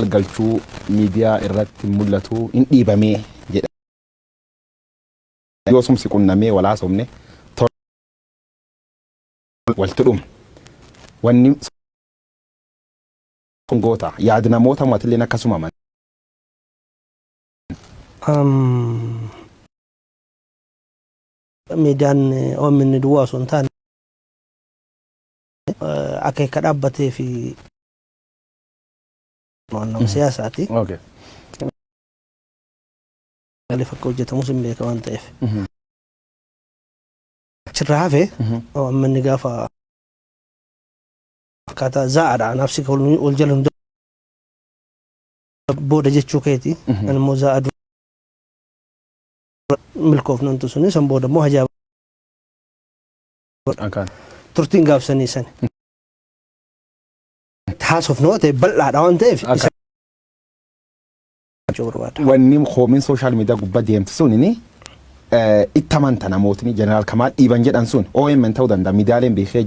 Galchuu miidiyaa irratti mul'atu hin dhiibamee jedha. Yoo sumsi qunnamee wal haasofne walti dhumne. Wanni sun goota. Yaadi namoota mootilleen akkasuma aman. Miidiyaan OMN duwwaa osoo hin taane akeeka dhaabbatee fi nama siyaasaati. Maaliif akka hojjetamus hin beeka waan ta'eef. Achirraa hafe OMN gaafa akkaataa zaa'aadha anaaf si wal jala nu booda jechuu keeti. Ani immoo zaa'a dura milkoofnantu suni san booda immoo hajaa turtiin gaafsanii sani. Haasofnu yoo ta'e bal'aadha waan ta'eef isa jechuu barbaada. Wanni koomiin social media gubbaa deemtu sunini itti amanta namootni Jeneraal Kamaal dhiiban jedhan sun OMN ta'uu danda'a, miidiyaaleen beekee.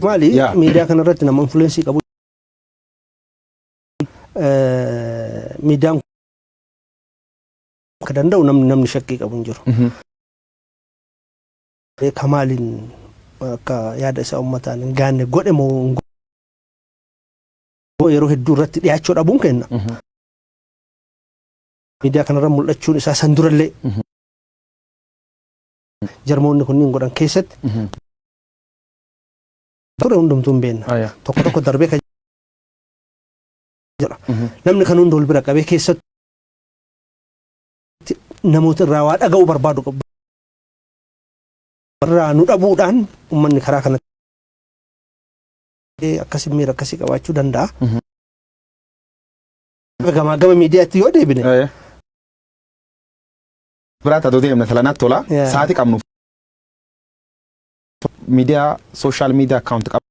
Maali, miidiyaa kanarratti nama influence qabu, miidiyaan akka danda'u namni shakkii qabu hin jiru. Kamaaliin akka yaada isaa uummataan hin gaanne godhe moo hin yeroo hedduu irratti dhiyaachuu dhabuun kenna. Miidiyaa kanarra mul'achuun isaa san durallee jarmoonni kunniin godhan keessatti ture hundumtuu hin beekna. Tokko tokko darbee kan jira. Namni kan hunda wal bira qabee keessatti namoota irraa waa dhaga'uu barbaadu qabu. Irraa nu dhabuudhaan uummanni karaa kanatti akkasii miira akkasii qabaachuu danda'a. Gamaa gama miidiyaatti yoo deebine. Biraa taatoo deemna talanatti tola. Sa'aatii qabnu. Miidiyaa social media account qaba.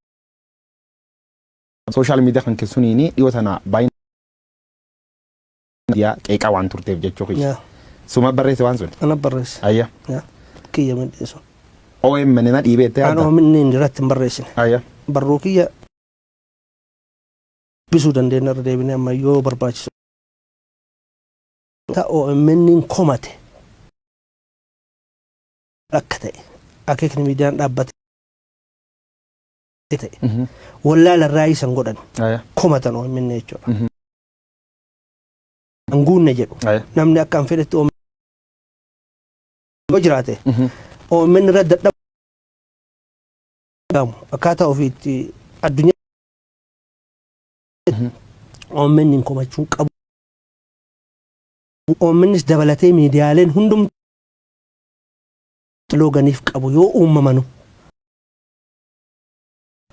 Social media kan keessuniini dhiyoo tana baay'ina miidiyaa qeeqaa waan turteef jechuu kiyya. Suma barreesse waan sun. Ana barreesse. Ayya. Kiyya midheessu. OMN na dhiibee itti An yaadda. OMN irratti hin barreessine. Ayya. Barruu kiyya dubbisuu dandeenya irra deebinee amma yoo barbaachisu. Ta OMN komate akka ta'e akeekni miidiyaan dhaabbate ta'e wallaala irraa isan godhan komatan OMN jechuudha. Hin guunne jedhu. Namni akka an fedhetti OMN yoo jiraate OMN irra dadhabamu akkaataa ofiitti addunyaa OMN hin komachuu qabu. OMNs dabalatee miidiyaaleen hundumtuu looganiif qabu yoo uumamanu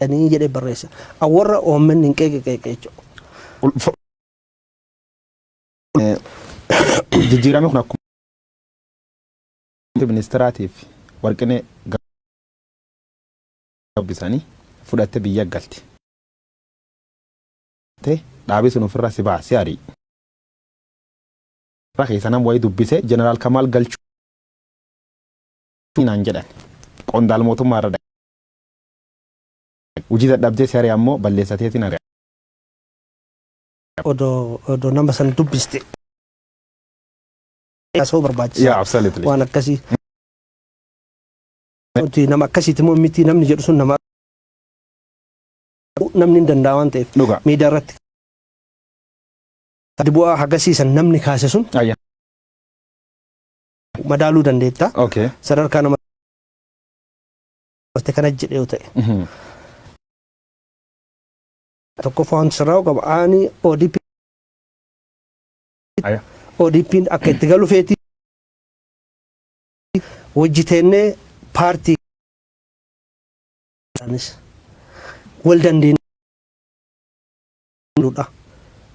jedhanii jedhee barreessa. Warra OMN hin qeeqe qeeqe jechuudha. Jijjiiramni kun akkuma ministiraatiif Warqinee gabbisanii fudhatte biyya galti. Dhaabii sun ofirra si baasi ari'i. Keessa nam wayii dubbise Jeneraal Kamaal Galchuu naan jedhan. Qondaal mootummaa irra hojii dadhabdee si ari'a ammoo balleessateetiin ari'a. Odoo nama san dubbiste haasa'uu barbaachisaa. Yeah, absolutely. Waan akkasii. Nuti nama akkasiiti moo miti namni jedhu sun nama namni hin danda'a waan ta'eef miidiyaa irratti gadi bu'aa hagasiisan namni kaase sun madaaluu dandeetta. Sadarkaa nama kana jedhe yoo ta'e. Tokkoffaa wanti sirraa'u qaba. Ani ODP ODP'n akka itti galu feeti wajji teennee paartii wal dandeenyudha.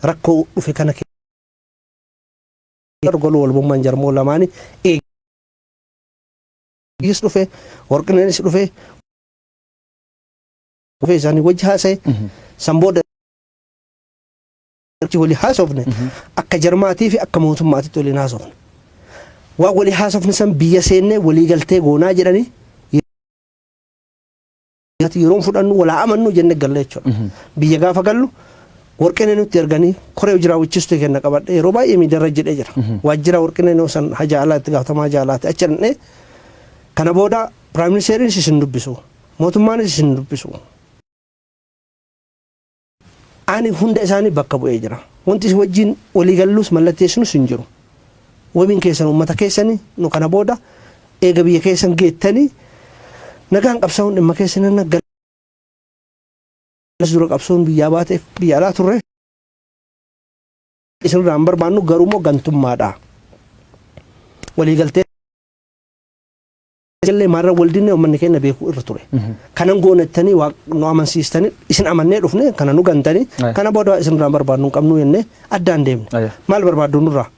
Rakkoo dhufe kana keessa goluu walbummaan jarmoo lamaanii eegis dhufe, Warqineenis dhufe, dhufe isaanii wajji haasa'e, san booda walii haasofne, akka jarmaatii fi akka mootummaatitti waliin haasofne. Waan walii haasofne san biyya seennee walii galtee goonaa jedhanii yeroon fudhannu walaa amannu jenne galle jechuudha. Biyya gaafa gallu Warqinee nutti erganii koree hojii raawwachiistuu kenna qabadhe yeroo baay'ee miidiyaarra jedhee jira. Waajjira Warqinee noo san haja alaa itti gaafatamaa haja alaati achi dhaqnee, kana booda prime ministeriinis isin dubbisu, mootummaanis isin dubbisu. Ani hunda isaanii bakka bu'ee jira. Wanti isin wajjin walii gallus mallatteessinus hin jiru. Wabiin keessan uummata keessanii. Nu kana booda eega biyya keessan geettanii nagaan qabsaa'uun dhimma keessan galas dura qabsoon biyyaa baateef biyya alaa turre isinirraa hin barbaannu, garuu immoo gantummaadha. Waliigaltee illee maarra wal dinne uummanni keenya beekuu irra ture. Kanan goonettanii nu amansiistanii isin amannee dhufne kana nu gantanii kana booda isinirraa barbaadnu hin qabnu jennee addaan deemne. Maal barbaaddu nurraa?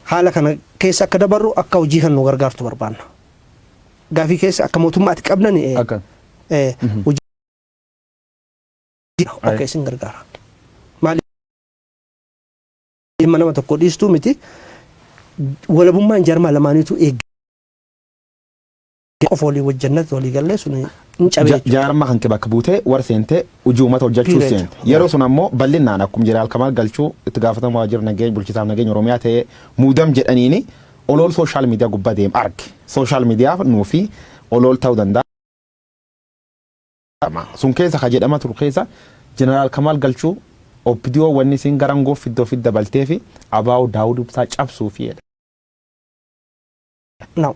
Haala kana keessa akka dabarru akka hojii kan nu gargaartu barbaanna. Gaafii keessa akka mootummaatti qabnani hojii okay isin gargaara. Maali dhimma nama tokko dhiistuu miti, walabummaan jarmaa lamaaniitu eegga. Qofa walii wajjannatti walii gallee sun hin cabee jechuudha. Jaarmaa kan kee bakka buutee warra seentee hojii uummata hojjechuu Period. seente. Yeroo sun ammoo bal'inaan akkuma Jeneraal Kamaal Galchuu itti gaafatamaa waajjira nageenya bulchisaaf nageenya Oromiyaa ta'ee muudam jedhaniini olool social media gubbaa deem arge. Social media nuu fi olool ta'uu danda'a. Sun keessa ka jedhama turu keessa Jeneraal Kamaal Galchuu OPDO wanni isin gara angoo fiddoo fi dabaltee fi ABO Daawud Ibsaa cabsuu fi jedha. No.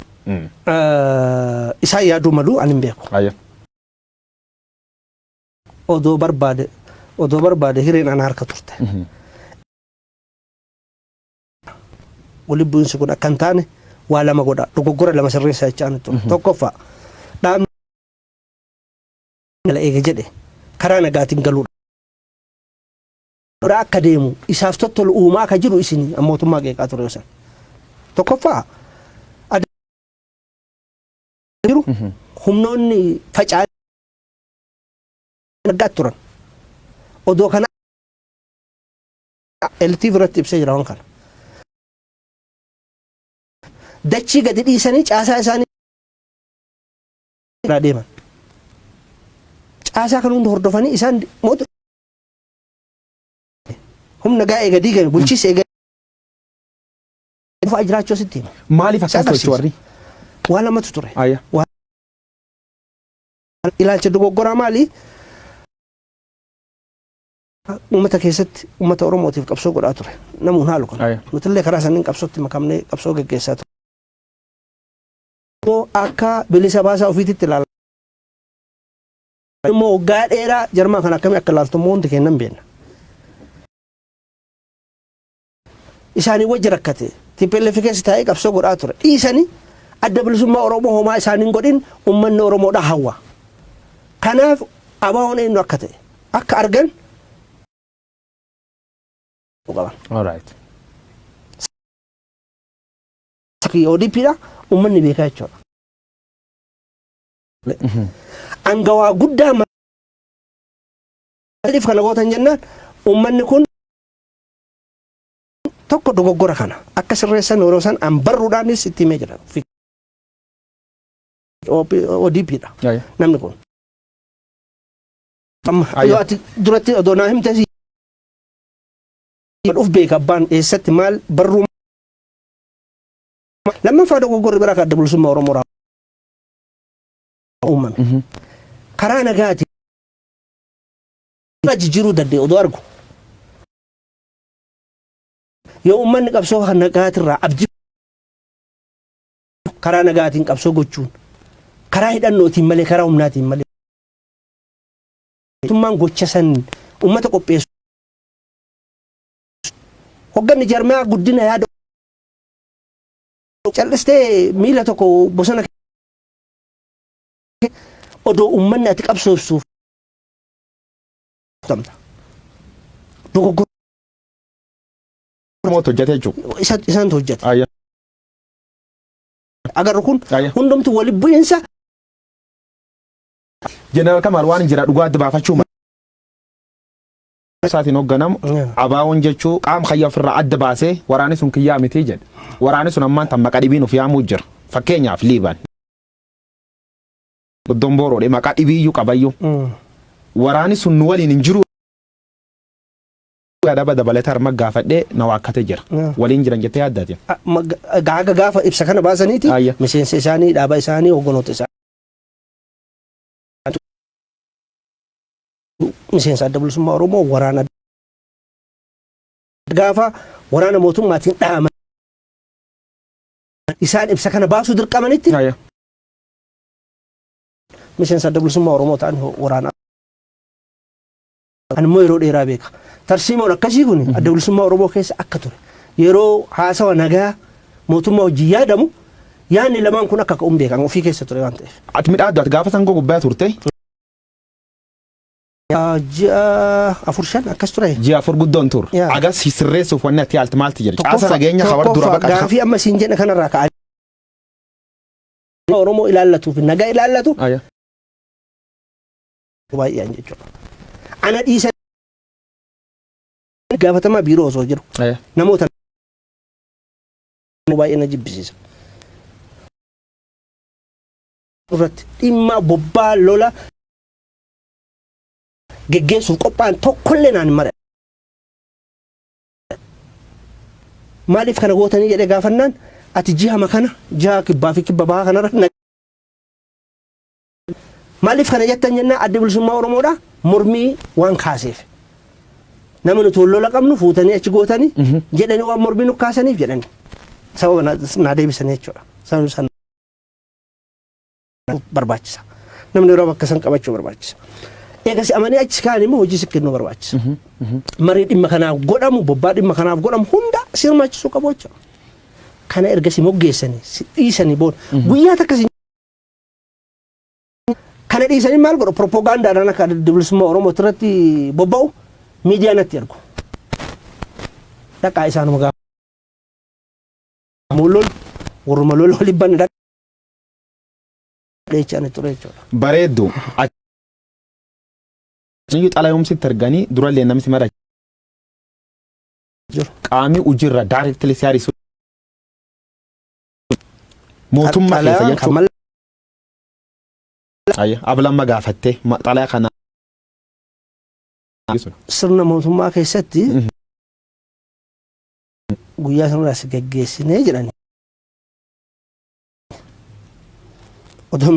Isaan yaaduu malu, ani hin beeku. Odoo barbaade hireen ana harka turte. Wali bu'insi kun akka hin taane waa lama godha. Dogoggora lama sirreessaa jechaa ani ture. Tokkoffaa, dhaabni gala eega jedhe karaa nagaatiin galuudha. Akka deemu isaaf tottolu uumaa akka jiru isin mootummaa qeeqaa ture san. Tokkoffaa, jiru humnoonni faca'anii argaa turan. Odoo kana LTV irratti ibsee jira waan kana. Dachii gadi dhiisanii caasaa isaanii irraa deeman. Caasaa kan hunda hordofanii isaan mootu humna gaa eega diigame bulchiinsa eega dhufaa jiraachuu asitti hima. Maaliif akkas tolchu warri? Waa lamatu ture. Ilaalcha dogoggoraa maali? Uummata keessatti uummata Oromootiif qabsoo godhaa ture. Namuun haalu kana. Nutillee karaa saniin qabsootti makamnee qabsoo geggeessaa ture. Immoo akka bilisa baasaa ofiititti ilaala. Immoo waggaa dheeraa jarmaa kana akkamii akka ilaaltu immoo hundi keenya hin beekna. Isaanii wajji rakkate. TPLF keessa taa'ee qabsoo godhaa ture. Dhiisanii Adda Bilisummaa Oromoo homaa isaanii hin godhin uummanni Oromoodhaa hawwa. Kanaaf ABO'n eenyu akka ta'e akka argan qaban. ODP dha uummanni beekaa jechuudha. Angawaa guddaa maaliif kana gootan jennaan, uummanni kun tokko dogoggora kana akka sirreessan yeroo san an barruudhaanis itti himee jira. ODP dha namni kun. Amma yoo ati duratti odoo naa himte si uf beeka abbaan eessatti maal barruu. Lammaffaa, dogoggorri biraa kan Adda Bilisummaa Oromoo irraa uumame. Karaa nagaatiin jijjiiruu danda'e odoo argu. Yoo uummanni qabsoo kan nagaatirraa abdii karaa nagaatiin qabsoo gochuun karaa hidhannootiin malee, karaa humnaatiin malee, mootummaan gocha san uummata qopheessu hogganni jarmaa guddina yaada cal'istee miila tokko bosona odoo uummanni ati qabsoofsuuf tamta dogoggora Mootu hojjete jechuudha. Isaantu hojjete. Agarru kun hundumtu wali bu'iinsa. Jeneraal Kamaal, waan jira dhugaa adda baafachuu isaatiin hoogganamu ABO'n jechuu qaama kayya ofirraa adda baasee waraanni sun kiyyaa miti jedhe. Waraanni sun ammaan tan maqa dhibiin of yaamuu jira. Fakkeenyaaf Liiban. Dombooroodhe maqaa dhibiiyyuu qabayyuu. Waraanni sun nu waliin hin jiru. Adaba dabalatee harma gaafadhee na waakkatee jira. Waliin jiran jettee yaaddaati. Gaaga gaafa ibsa kana baasaniiti miseensa isaanii, dhaaba isaanii, hogganoota isaanii. Miseensa Adda Bilisummaa Oromoo waraana gaafa waraana mootummaatiin dhahaman isaan ibsa kana baasuu dirqamanitti miseensa Adda Bilisummaa Oromoo ta'an waraana. Ani immoo yeroo dheeraa beeka. Tarsiimoon akkasii kun Adda Bilisummaa Oromoo keessa akka ture. Yeroo haasawa nagaa mootummaa wajjin yaadamu yaadni lamaan kun akka ka'uun beekan ofii keessa ture waan ta'eef. Ati midhaaddu ati gaafa sangoo gubbaa turte. Ji'a 4 5 akkas ture. Ji'a 4 guddoon tur. Agas sirreessuuf wanni ati yaalte maalti jira? Caasa nageenya hawar dura Tokkoffaa baqata. Gaafii amma siin jedhe kanarraa ka'anii Oromoo ilaallatuu fi nagaa ilaallatu baay'een jechuudha. Ana dhiisan gaafatamaa biiroo osoo jiru namoota baay'ee na jibbisiisa. Irratti dhimma bobbaa lola geggeessuuf qophaa'an tokkollee naan hin mari'anne. Maaliif kana gootanii jedhee gaafannaan ati ji'a kana ji'a kibbaa fi kibba bahaa kanarra Maaliif kana jettan jennaan Addi Bilisummaa Oromoodha mormii waan kaaseef. Nama nuti wal lola qabnu fuutanii achi gootanii jedhanii waan mormii nu kaasaniif jedhanii. Sababa naa deebisanii jechuudha. Sababni san barbaachisa. Namni yeroo bakka san qabachuu barbaachisa. Eega si amanii achi kaan immoo hojii si kennuu barbaachisa. Marii dhimma kanaaf godhamu, bobbaa dhimma kanaaf godhamu hunda si hirmaachisuu qabu jechuudha. Kana erga si moggeessanii, si dhiisanii booda guyyaa takka si Kana dhiisanii maal godhu? Propoogaandaadhaan akka Adda Bilisummaa Oromoo irratti bobba'u miidiyaa natti ergu. Dhaqaa isaanuma gaafa lolu warruma lola waliin banne dhaqaa jechaa ture jechuudha. Bareeddu. Achiyyuu xalayoomsitti erganii durallee namni si mara jiru. Qaamii hojiirra directly si hariisu mootummaa keessa Xalayaan kan jechuudha. Ayya, ablamma gaafattee xalayaa kana sirna mootummaa keessatti guyyaa sanarraa si gaggeessinee jedhani. Odoo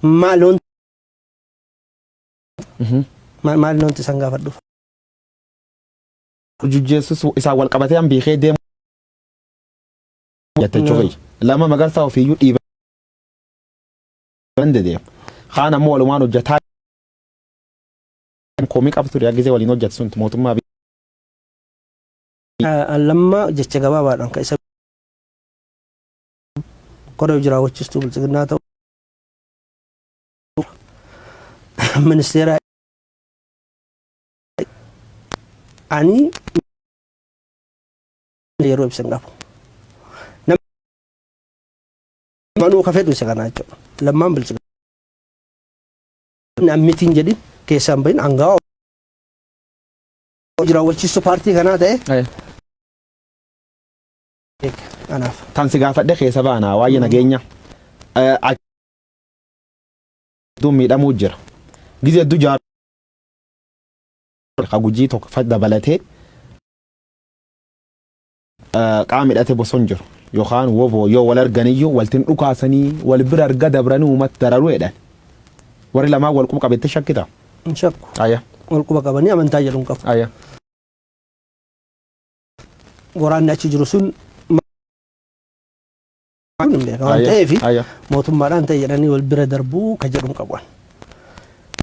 maal maal wanti isaan gaafadhuuf. Jujjeessus isaan wal qabatee an beekee deemu jette jechuudha. Lama Magarsaa ofiiyyuu dhiiban deema. Kaan ammoo walumaan hojjetaa komii qabtu ture gisee waliin hojjetu sun mootummaa. Lamma jecha gabaabaadhaan kan isa koree hojii raawwachiistuu biltsiginnaa ta'u ministeera ani yeroo ibsan qabu. Manuu ka fedhu isa kanaa jechuudha. Lammaan biltsiginnaa ammitiin jedhin keessaan bahin aangawa hojii raawwachiistuu paartii kanaa ta'e anaaf. Tan si gaafadhe keessa baanaa waa'ee nageenya. Hedduu miidhamuu jira. Gizee hedduu jaar ka Gujii tokko dabalatee qaama hidhate boson jiru yookaan woboo yoo wal arganiyyuu waltiin dhukaasanii wal bira arga dabranii uummata dararuu jedhan. Warri lamaan wal quba qabetti shakkita. Hin shakku. Wal quba qabanii amantaa jedhu hin qabu. Waraanni achi jiru sun hin beeka waan ta'eef mootummaadhaan ta'e jedhanii wal bira darbuu ka jedhu hin qabu.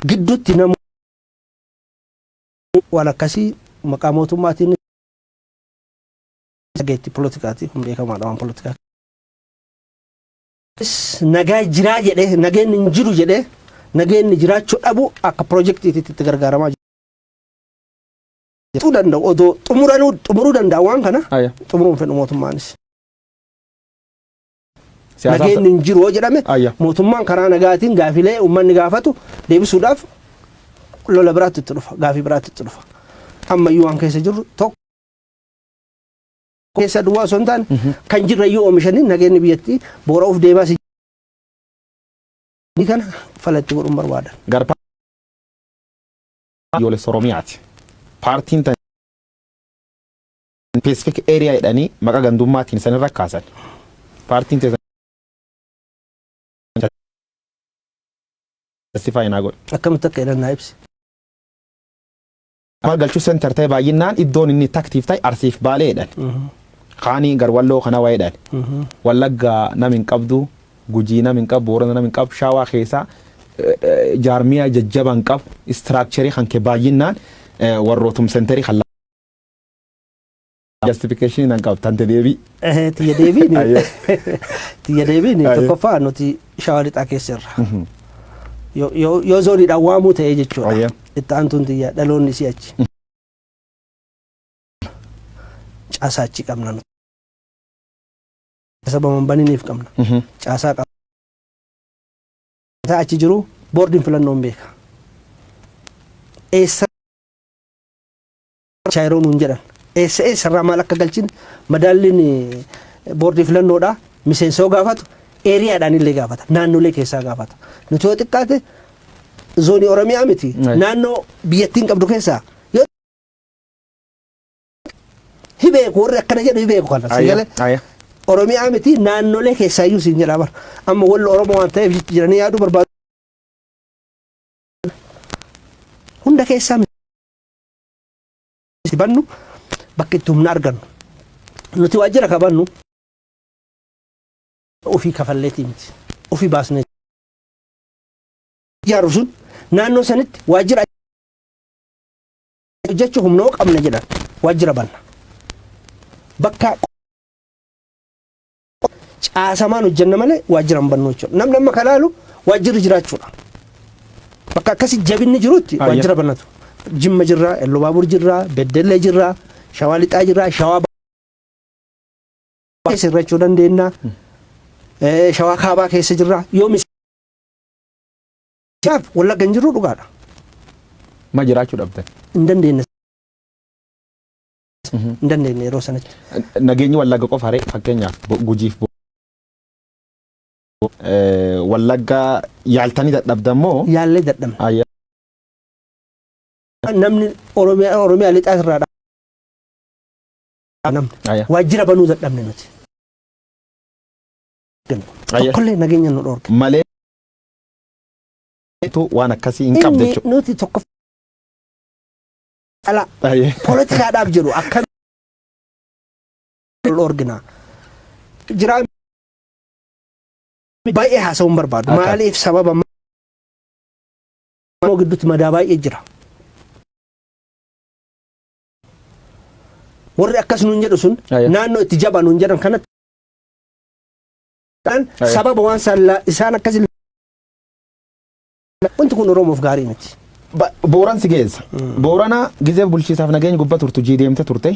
Gidduutti namu waan akkasii maqaa mootummaatiin dhageetti poolitikaati kun beekamaadha waan poolitikaa. Nagaa jiraa jedhee nageenyi hin jiru jedhee nageenyi jiraachuu dhabu akka piroojeektiitti itti gargaaramaa jiru danda'u odoo xumuranuu xumuruu danda'a waan kana xumuruun fedhu mootummaanis. Nageenyi hin jiru yoo jedhame mootummaan karaa nagaatiin gaafilee uummanni gaafatu deebisuudhaaf lola biraatti itti dhufa gaafii biraatti itti dhufa. Ammayyuu waan keessa jirru tokko keessa duwwaa osoo hin taane kan jirrayyuu oomishanii nageenyi biyyattii boora'uuf deemaa si Kana falatti godhuun barbaadan. Gar biyyoolessa Oromiyaati. Paartiin tan specific area jedhanii maqaa gandummaatiin sanirra kaasan. Paartiin teessan justify naa godhe. Akkamitti akka jedhan naa ibsi. Maal galchuu center ta'e baay'inaan iddoon inni active ta'e Arsiif Baalee jedhan. Kaanii garwalloo kana waa jedhan. Wallaggaa nam hin qabdu, Gujii nam hin qabu, Boorana nam hin qabu, Shawaa keessaa jaarmiyaa jajjaba hin qabu, structure kan kee baay'inaan warrootum centerii kan justification nan qabu tante deebii. Tiyya deebiin tiyya deebiin tokkoffaa nuti Shawaa Lixaa keessa jirra. Yoo zooniidhaan waamuu ta'ee jechuudha. Itti aantuun tiyya dhaloonni isii achi. Caasaa achi qabna nuti. Sababa baniniif qabna. Caasaa qabna. Achi jiru boordiin filannoon beeka. Eessa yeroo nuun jedhan eessa eessarraa maal akka galchine madaalliin boordii filannoodha. Miseensa yoo gaafatu areadhaan illee gaafata, naannolee keessaa gaafata. Nuti yoo xiqqaate zoonii Oromiyaa miti, naannoo biyyattiin qabdu keessaa yoo hibeeku warri akkana jedhu hibeeku kana si galee. Oromiyaa miti, naannolee keessaayyuu siin jedhaa bara. Amma walli Oromoo waan ta'eef jedhanii yaaduu barbaadu. Hunda keessaa miti bannu bakka itti humna argannu. Nuti waajjira kabannu ofii kafalleetii miti. Ofii baasnee ijaaru sun naannoo sanitti waajjira hojjechuu humnoo qabna jedhan waajjira banna. Bakka caasamaan hojjenna malee waajjira hin bannu jechuudha. Namni amma kalaalu waajjirri jiraachuudha. Bakka akkasii jabinni jirutti waajjira bannatu. Jimma jirraa, Ellubaabur jirraa, Beddellee jirraa, Shawaa Lixaa jirraa, Shawaa keessa irrachuu dandeenya. Shawaa Kaabaa keessa jirraa. Yoo misaaf Wallagga hin jirru dhugaadha. Ma jiraachuu dhabdan? Hin dandeenye. Hin dandeenye yeroo sanatti. Nageenyi Wallagga qofa ree? Fakkeenyaaf Gujiif Wallagga yaaltanii dadhabdan moo? Yaallee dadhabne. Namni Oromiyaa Lixaa irraa namni waajjira banuu dadhabne nuti. Tokkollee nageenya nu dhoorge. Malee waan akkasii hin qabne Inni jechuudha. Nuti tokko ala poolitikaadhaaf jedhu akka dhoorgina. Jiraa baay'ee haasa'uun barbaadu. Maaliif sababa moo gidduutti madaa baay'ee jira. Warri akkas nuun jedhu sun naannoo itti jabaa nuun jedhan kanatti sababa waan isaan akkasi wanti kun Oromoof gaarii miti. Booran si geessa. Boorana gizee bulchiisaaf nageenya gubbaa turtu jii deemte turte.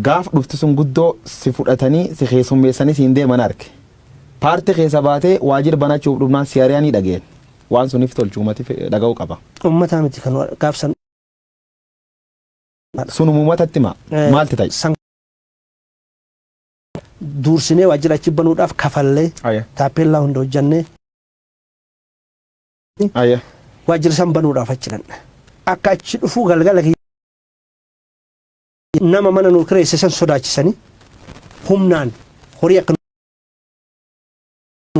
Gaaf dhufti sun guddoo si fudhatanii si keessummeessanii siin deeman arge. Paartii keessa baatee waajjira banachuuf dhufnaan si ari'anii dhageen. Waan suniif tolchu uummati dhaga'uu qaba. Uummataa miti kan gaafsan. Sun uummatatti hima. Maalti ta'e? San duursinee waajjira achi banuudhaaf kafallee taappellaa hunda hojjannee waajjira san banuudhaaf achi dhanne. Akka achi dhufuu galgala nama mana nuu kireesse san sodaachisanii humnaan horii akka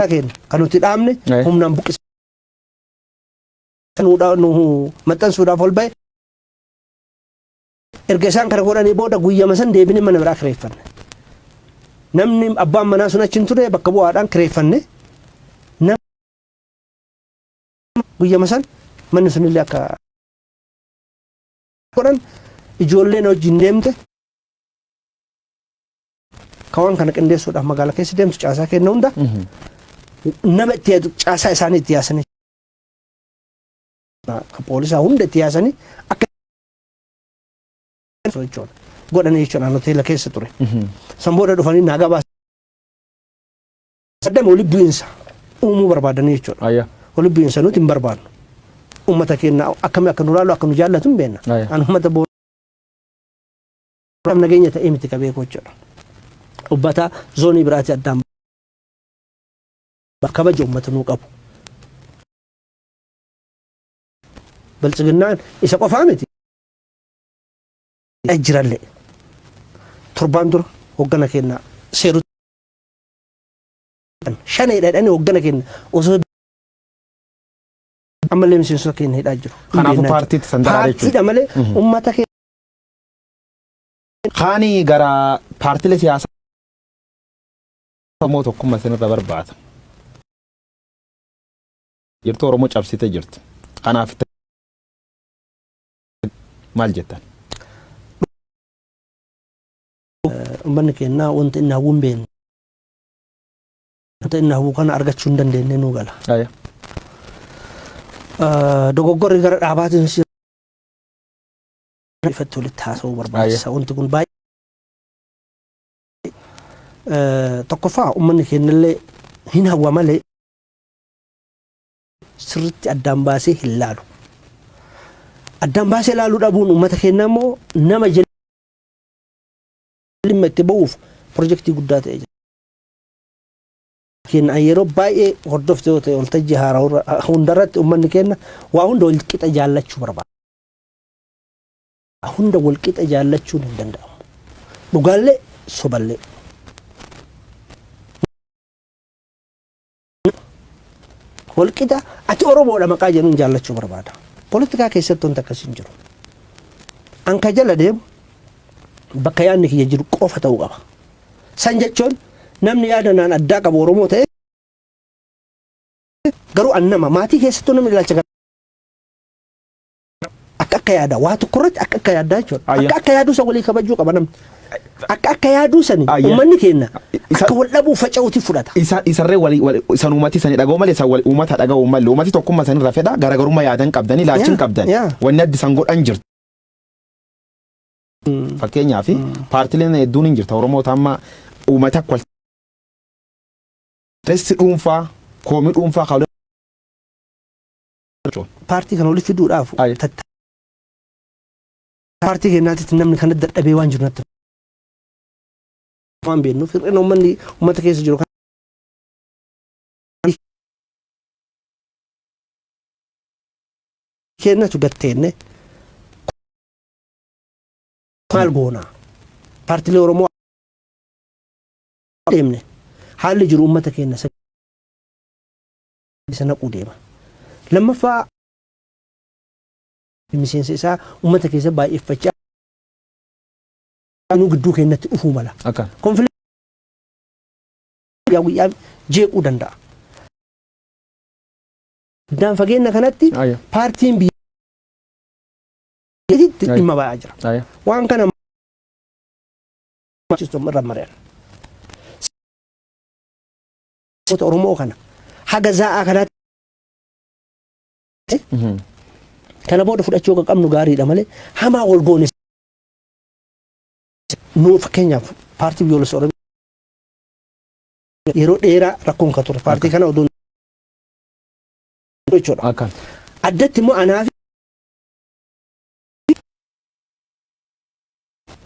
keenya kan nuti dhaabne humnaan buqqisa nu maxxansuudhaaf ol ba'e. Erga isaan kana godhanii booda guyyama san deebinee mana biraa kireeffanne. Namni abbaan manaa sun achi hin ture, bakka bu'aadhaan kireeffanne. Nama guyyama san manni sunillee akka godhan ijoolleen wajjin deemte ka waan kana qindeessuudhaaf magaalaa keessa deemtu caasaa kenna hunda nama itti yaadu caasaa isaanii itti yaasanii ka poolisaa hunda itti yaasanii akka jechuudha godhanii jechuudha hoteela keessa ture. San booda dhufanii naa gabaasa. Saddam walitti bu'iinsa uumuu barbaadanii jechuudha. Walitti bu'iinsa nuti hin barbaannu. Uummata keenya akkamii akka nu laalu, akka nu jaallatu hin beekna. An uummata booda nageenya ta'ee miti ka beeku jechuudha. Uummata zoonii biraati addaan kabaja uummata nuu qabu. Biltsiginnaan isa qofaa miti. Jirallee torbaan dura hoggana keenya seeru shaneedha jedhanii hoggana keenya osoo ammallee miseensota keenya hidhaa jiru. Kanaafuu paartiitti san daraa jechuudha. Paartiidha malee uummata keenya. Kaanii gara paartilee siyaasaa Oromoo tokkummaa isinirra barbaada. Jirtu Oromoo cabsitee jirti. Kanaaf maal jettan? Uummanni keenya wanti inni hawwu hin beekne. Wanta inni hawwu kana argachuu hin dandeenye nuu gala. Dogoggorri gara dhaabaatiin ifatti walitti haasa'uu barbaachisa. Wanti kun baay'ee tokkoffaa uummanni keenyallee hin hawwa malee sirriitti addaan baasee hin laalu. Addaan baasee laaluu dhabuun uummata keenyaa immoo nama dhimma itti ba'uuf pirojektii guddaa ta'ee jira. Keenya yeroo baay'ee hordofte yoo ta'e waltajjii haaraa hundarratti uummanni keenya waa hunda wal qixa jaallachuu barbaada. Hunda wal qixa jaallachuun hin danda'amu. Dhugaallee soballee. Wal qixa ati Oromoodha maqaa jedhuun jaallachuu barbaada. Poolitikaa keessatti wanta akkasii hin jiru. An ka jala deemu bakka yaadni kiyya jiru qofa ta'uu qaba. San jechuun namni yaada naan addaa qabu Oromoo ta'e garuu an nama maatii keessattuu namni ilaalcha akka akka yaada waa tokko irratti akka akka yaaddaa jechuudha. Akka akka yaaduu san walii kabajuu qaba namni. Akka akka yaaduu sani uummanni keenya akka wal dhabuu faca'uuti fudhata. Isa isarree walii wal isan uummati sani dhaga'u malee isan wal uummata dhaga'u malee uummati tokkummaa sanirra fedha garaagarummaa yaadan qabdanii laachin qabdan wanni addi san godhan jirtu. Fakkeenyaaf paartileen hedduun hin jirta Oromoota amma uummata akka wal Ressi dhuunfaa koomii dhuunfaa kan Paartii kana walitti fiduudhaaf paartii keenyaatitti namni kana dadhabee waan jiru natti waan beeknuuf hir'ina uummanni uummata keessa jiru keenyatu gatteenne maal goona paartiilee Oromoo deemne haalli jiru uummata keenya isa naquu deema. Lammaffaa miseensa isaa uummata keessa baay'effachaa nu gidduu keenyatti dhufuu mala. Konfiliiktii guyyaa guyyaan jeequu danda'a. Addaan fageenya kanatti paartiin biyyattiitti dhimma ba'aa jira. Waan kana irra mari'an. Oromoo kana haga zaa'aa kanaatti kana booda fudhachuu akka qabnu gaariidha malee hamaa wal goone nu fakkeenyaaf paartii biyyoolessa Oromiyaa yeroo dheeraa rakkoon kan ture paartii kana odoo jechuudha. Addatti immoo anaa fi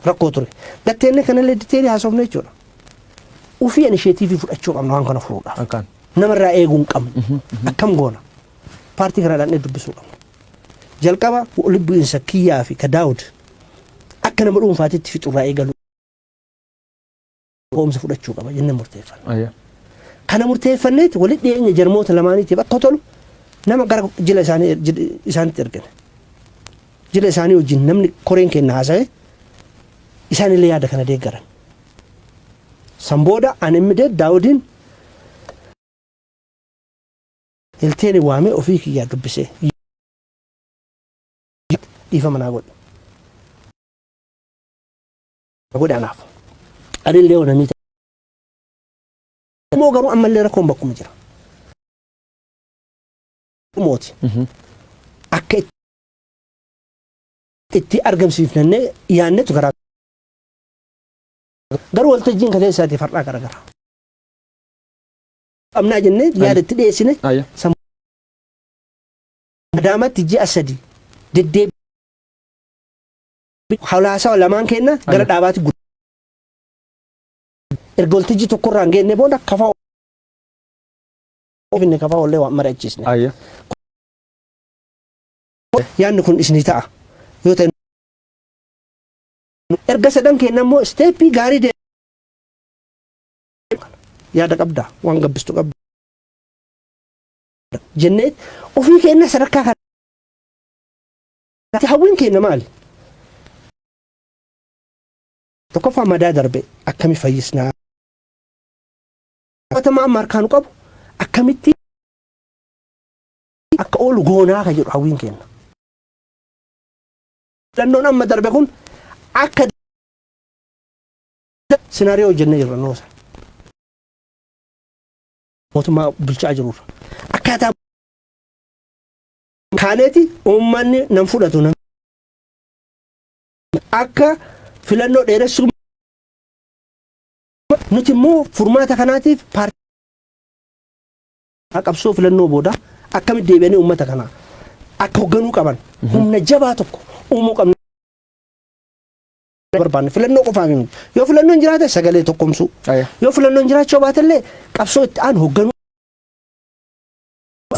rakkoo ture. Gatteenne kanallee diteelii haasofne jechuudha. Ufii inisheetiivii fudhachuu qabna waan kana furuudhaaf. Akkaan. Namarraa eeguu hin qabnu. Akkam goona? Paartii kana dhaqnee dubbisuu qabna. Jalqaba walitti bu'iinsa kiyyaa fi ka Daawud akka nama dhuunfaatitti fixurraa eegaluu ka'umsa fudhachuu qaba jennee murteeffanne. Kana murteeffanneeti walitti dhiyeenya jarmoota lamaaniitiif akka tolu nama gara jila isaanii isaanitti ergine. Jila isaanii wajjin namni koreen keenya haasa'e isaanillee yaada kana deeggaran. San booda ani immediate Daawudiin Hilteeni waamee ofii kiyyaa dubbisee dhiifama naa godhe. Godhe anaaf. Anillee onamii ta'e. Immoo garuu ammallee rakkoon bakkuma jira. Mooti. Akka itti argamsiifnannee yaannetu garaa garuu waltajjiin kaleessaatiif har'aa garagara. Qabnaa jennee yaada itti dhiyeessine Adaamaatti ji'a 3 deddeebi haasawa lamaan keenya gara dhaabaatti guddaa. Erga waltajjii tokkorraan geenne booda kafaa finne kafaa ollee waan mari'achiisne. Yaadni kun isinii ta'a yoo ta'e erga sadan keenya immoo step gaarii deema. Yaada qabda, waan gabbistu qabda jennee ofii keenya sadarkaa kana hawwiin keenya maali? Tokkoffaa, madaa darbe akkami fayyisnaa? Qabatamaa amma harkaa nu qabu akkamitti akka oolu goonaa ka jedhu hawwiin keenya. Filannoon amma darbe kun akka scenario hojjennee jirra noosa. Mootummaa bulchaa jirurra. Akkaataa kaaneeti uummanni nan fudhatu nan akka filannoo dheeressuu, nuti immoo furmaata kanaatiif paartii qabsoo filannoo booda akkamitti deebi'anii uummata kana akka hoogganuu qaban humna jabaa tokko uumuu qabna. Barbaanne filannoo qofaaf miti. Yoo filannoon jiraate sagalee tokkomsuu. Yoo filannoon jiraachuu baatellee qabsoo itti aanu hoogganuu.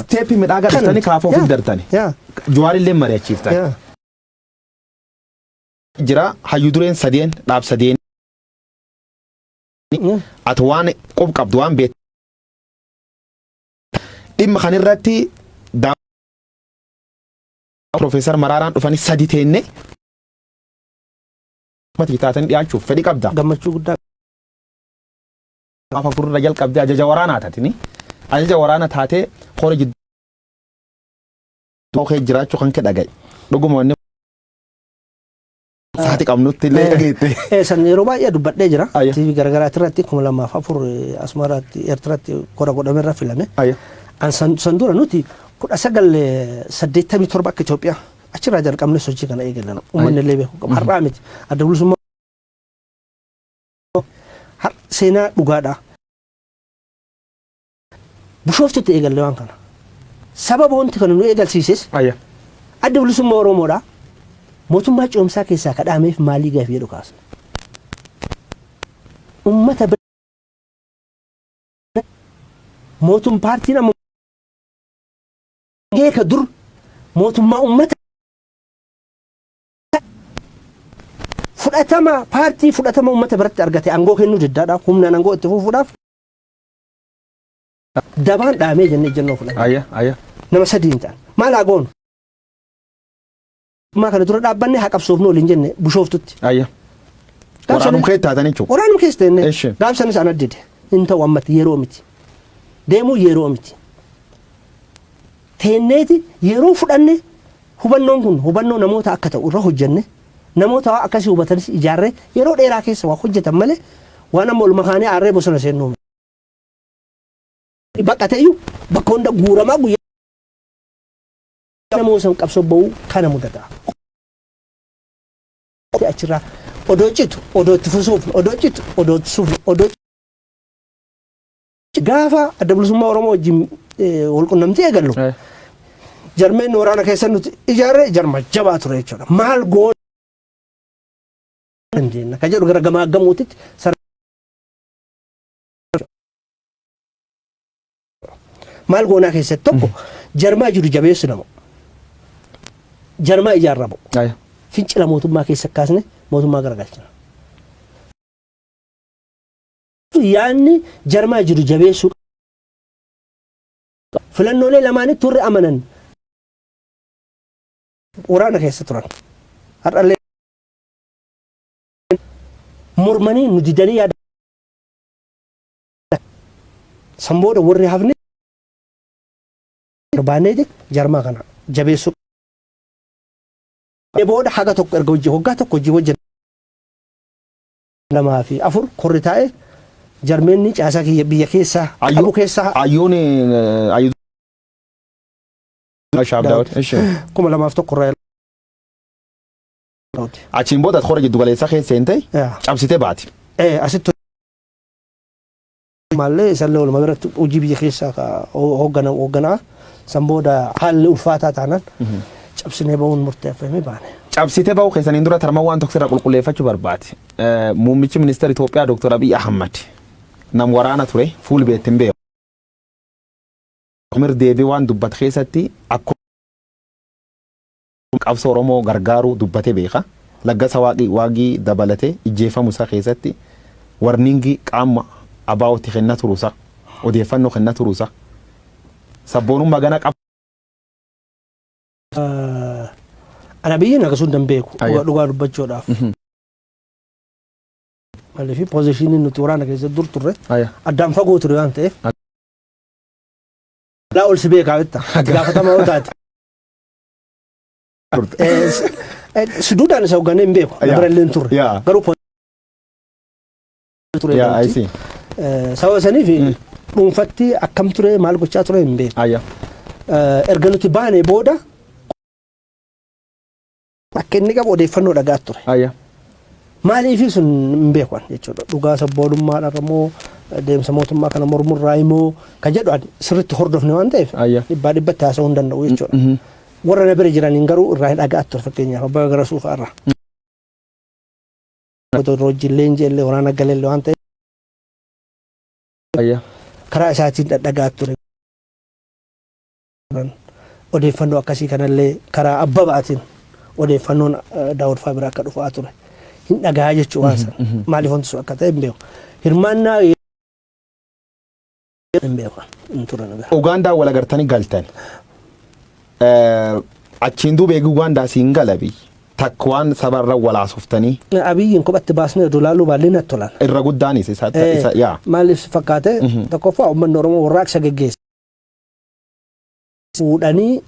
Step midhaagaa dhuftanii kaafoo ofiif dartani. Jawaarillee mari'achiiftan. Jira hayyu dureen sadeen, dhaab sadeen. Ati waan qub qabdu, waan beektu. Dhimma kanirratti Profeesar Maraaraan dhufanii sadi teenne mati taatanii dhiyaachuuf fedhii qabda. Gammachuu guddaa. Gaafa furra jalqabdee ajaja waraanaa taatini. Ajaja waraana taatee hora jidduu kee jiraachuu kan kee dhagaye. Dhuguma wanni saati qabnutti illee dhageette. San yeroo baay'ee dubbadhee jira. TV garagaraati irratti 2004 Asmaraatti, Eertiraatti kora godhame irra filame. An san dura nuti 1987 akka Itoophiyaa achirraa jalqabne sochii kana eegalan. Uummanni illee beekuu qaba. Har'aa miti. Adda Bilisummaa har seenaa dhugaadha. Bishooftutti eegalle waan kana. Sababa wanti kana nu eegalsiises Adda Bilisummaa Oromoodha. Mootummaa ce'umsaa keessaa kadhaameef maalii gaafii jedhu kaasne. Uummata bira mootum paartiin amma geeka dur mootummaa uummata fudhatama, paartii fudhatama uummata biratti argate aangoo kennuu diddaadhaaf, humnaan aangoo itti fufuudhaaf dabaan dhaamee jennee ejjennoo fudhanne. Ayya ayya. Nama sadiin ta'an. Maal haa goonu? Maa kana dura dhaabbanne haa qabsoofnu waliin jenne Bushooftutti. Waraanum kee taatan jechuudha. Waraanum keessa teenne. Gaafsanis ana dide. Hin ta'u, ammatti yeroo miti. Deemuu yeroo miti. Teenneeti yeroo fudhanne, hubannoon kun hubannoo namoota akka ta'u irra hojjenne, namoota waa akkasii hubatanis ijaarree yeroo dheeraa keessa waa hojjetan malee waan amma olma kaanee aarree bosona seennuu miti. Baqate iyyuu bakka hunda guuramaa guyyaa namoota san qabsoo ba'uu kana mudata. Achirraa odoo citu, odoo itti fusuuf, odoo citu, odoo itti suufnu, odoo gaafa Adda Bilisummaa Oromoo wajjin wal qunnamtii eegallu jarmeen waraana keessa nuti ijaarre jarma jabaa ture jechuudha. Maal goona dandeenya ka jedhu gara gamaa gamuutitti maal goonaa keessatti tokko jarmaa jiru jabeessu, nama jarmaa ijaarramu fincila mootummaa keessa kaasne mootummaa garagalchina. Yaanni jarmaa jiru jabeessuu, filannoolee lamaanitti warri amanan waraana keessa turan. Har'allee mormanii nu didanii yaada san booda warri hafne barbaanneeti jarmaa kana jabeessuu. Booda haga tokko erga hojii waggaa tokko hojii hojjenna 2 fi 4 korri taa'e, jarmeenni caasaa kiyya biyya keessaa qabu keessaa Ayyuun ayyuu Shaab Daawud. Ishi. 2001 irraa. Achiin booda ati hora jiddu galeessaa keessa seente cabsitee baati. Asitti maallee isallee walumaa biratti hojii biyya keessaa ka hoogganaa san booda haalli ulfaataa taanaan cabsinee ba'uun murteeffamee baane. Cabsitee ba'uu keessaniin dura tarma waan tokko irraa qulqulleeffachuu barbaade. Muummichi ministeera Itoophiyaa Dr. Abiy Ahmad nam waraana ture, fuul beettiin beeku. Mir deebii waan dubbate keessatti akkuma Qabsoo Oromoo gargaaruu dubbatee beeka. Laggasa Waaqii Waagii dabalatee ijjeefamu isaa keessatti warning qaama ABOtti kenna turuusa, odeeffannoo kenna turuusa. Sabboonummaa gana qab. Ana biyyi akkasuma hin beeku Ayya. dhugaa dubbachuudhaaf. Maaliif, position iin nuti waraana keessatti dur turre Ayya. addaan fagoo ture waan ta'eef. Laa ol si beekaa bitta. Gaafatamaa yoo taate. Suduudhaan isa hoogganee hin beeku. Yaa. Bira illee hin turre. Yaa. Garuu ture. Yeah, I see. Sababa saniif dhuunfatti akkam ture, maal gochaa ture hin beeku. Ayya. Erga nuti baane booda akka inni qabu odeeffannoo dhagaa ture. Ayya. Maaliif sun hin beeku ani jechuudha. Dhugaa sabboonummaadhaan immoo deemsa mootummaa kana mormurraa immoo ka jedhu ani sirriitti hordofne waan ta'eef Ayya. dhibbaa dhibbatti haasa'uu hin danda'u jechuudha. Warra na bira jiraniin garuu irraa hin dhagaa ture, fakkeenyaaf Abbaa Garasuu fa'aa irraa. Wajjin leenjii illee waraana galeellee waan ta'eef Ayya. karaa isaatiin dhadhagaa ture. Odeeffannoo akkasii kanallee karaa Abbabaatiin odeeffannoon Daawud fa'aa bira akka dhufaa ture. Hin dhagaa jechuu waan sana. Maaliif wanti sun akka ta'e hin beeku. Hirmaannaa hin beeku. Hin ture na bira. Ugaandaa wal agartanii galtan. Achiin duuba eegi Ugaandaa siin galabi. Takka waan sabarra walaasoftanii Abiyyiin kophatti baasnee oduu laaluu baallee natti tolan. Irra guddaanis isa yaa. Maaliif si fakkaate? Tokkoffaa, uummanni Oromoo warraaqsa geggeesse. Fuudhanii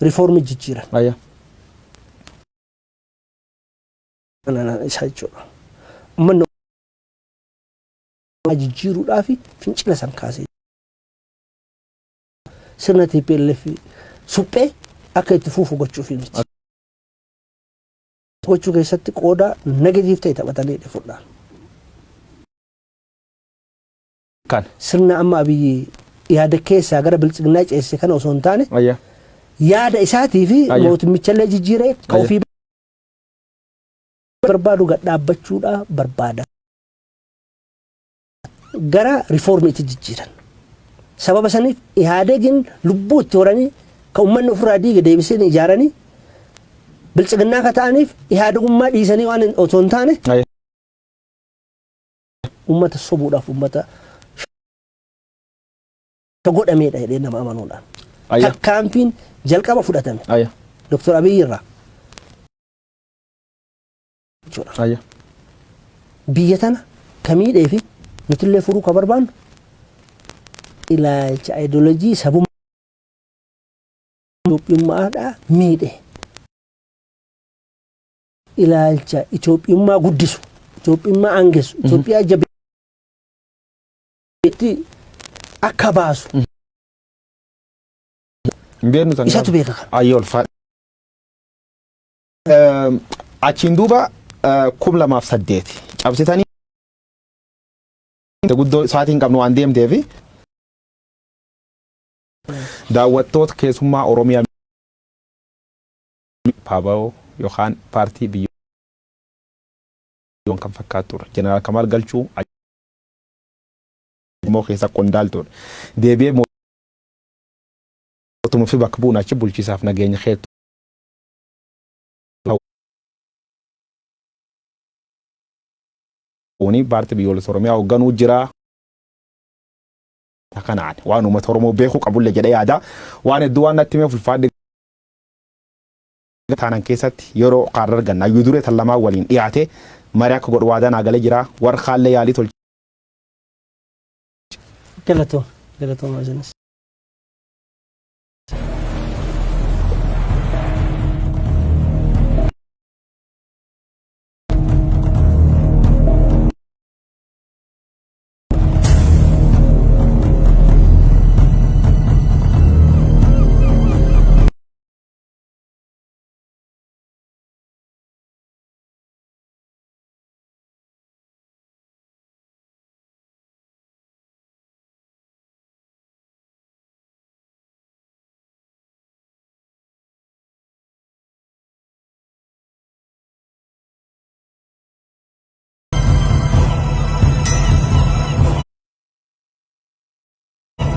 riifoormii jijjiiran. Ayya. Isa jechuudha. Uummanni jijjiiruudhaaf fincila san kaasee. Sirna TPLF suphee akka itti fufu gochuuf miti. Gochuu keessatti qooda negative ta'e taphatanii fudhaan. Kan. Sirna amma Abiyyi yaada keessaa gara biltsiginnaa ceesse kana osoo hin taane Ayya. yaada isaatii fi Ayya. mootummichallee jijjiiree ka Ayya. ofii barbaadu gad dhaabbachuudha barbaada. Gara riifoormiitti jijjiiran. Sababa saniif Ihaadegiin lubbuu itti horanii ka uummanni ofirraa diige deebisanii ijaaranii biltsiginnaa ka ta'aniif Ihaadegummaa dhiisanii waan osoo hin taane Ayya. uummata sobuudhaaf uummata godhameedha jedhee nama amanuudhaan. Ayya. Tarkaanfiin jalqaba fudhatame Ayya. Dr. Abiyyi irraa jechuudha. Ayya. Biyya tana ka miidhee fi nutillee furuu ka barbaannu ilaalcha ideoloojii sabummaa Itoophiyummaadhaa miidhe. Ilaalcha Itoophiyummaa guddisu, Itoophiyummaa aangessu, Itoophiyaa jabeetti akka baasu Hin beeknu san. Isatu beeka kana. Ayyee, ulfaadha. Achiin duuba 2008 cabsitanii guddoo isaatiin qabnu waan deemteefi daawwattoota keessummaa Oromiyaa PABO yookaan paartii biyyoon kan fakkaatudha. Jeneraal Kamaal Galchuu immoo keessa qondaaltudha. Deebi'ee mootummaa fi bakka bu'uun achi bulchiisaaf nageenya keetu. Kuni paartii biyyoolessa Oromiyaa hoogganuu jira. Kanaan waan uummata Oromoo beekuu qabullee jedhee yaada. Waan hedduu waan natti himeef ulfaadhe. Taanan keessatti yeroo kaarra arganna. Hayyuu duree tan lamaan waliin dhiyaate marii akka godhu waadaa naa galee jira. Warra kaallee yaalii tolche. Galatoom, galatooma isinis.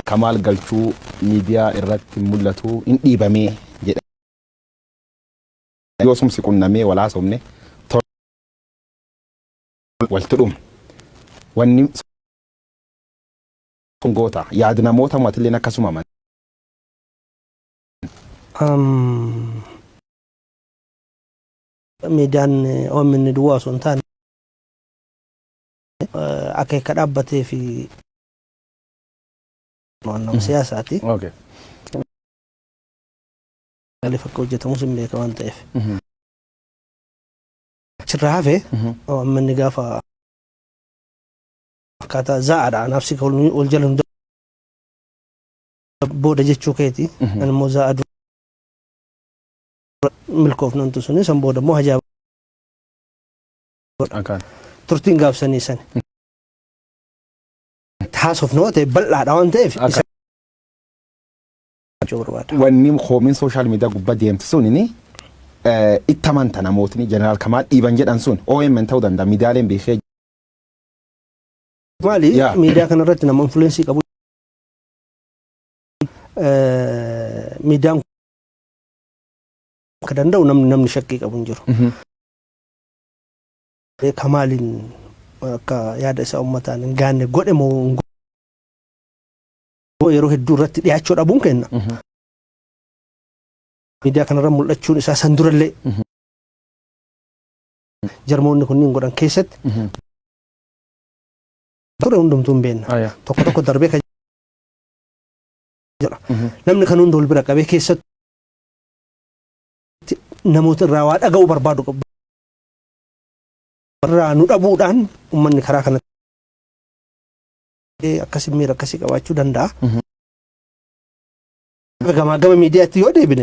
Kamaal Galchuu miidiyaa irratti mul'atu hin dhiibamee jedha. Yoo sumsi qunnamee wal haasofne walti dhumne. Wanni sun goota. Yaadi namoota matilleen akkasuma aman. Miidiyaan OMN duwwaa osoo hin taane akeeka dhaabbatee fi waan nama siyaasaati. Maaliif akka hojjetamus hin beeka waan ta'eef. Achirraa hafe OMN gaafa akkaataa za'aadha anaaf si wal jala nu booda jechuu keeti. Ani immoo za'a dura milkoofnantu suni san booda immoo hajaa turtiin gaafsanii sani. Haasofnu yoo ta'e bal'aadha waan ta'eef isa jechuu barbaada. Wanni koomiin social media gubbaa deemtu sunini itti amanta namootni Jeneraal Kamaal dhiiban jedhan sun OMN ta'uu danda'a, miidiyaaleen beekee. Maali, miidiyaa kanarratti nama influence qabu, miidiyaan akka danda'u namni shakkii qabu hin jiru. Kamaaliin akka yaada isaa uummataan hin gaanne godhe moo hin yeroo hedduu irratti dhiyaachuu dhabuun kenna. Miidiyaa kanarra mul'achuun isaa san durallee jarmoonni kunniin godhan keessatti ture hundumtuu hin beekna. Tokko tokko darbee kan jira. Namni kan hunda wal bira qabee keessatti namoota irraa waa dhaga'uu barbaadu qabu. Irraa nu dhabuudhaan uummanni karaa kana akkasii miira akkasii qabaachuu danda'a. Gamaa gama miidiyaatti yoo deebine.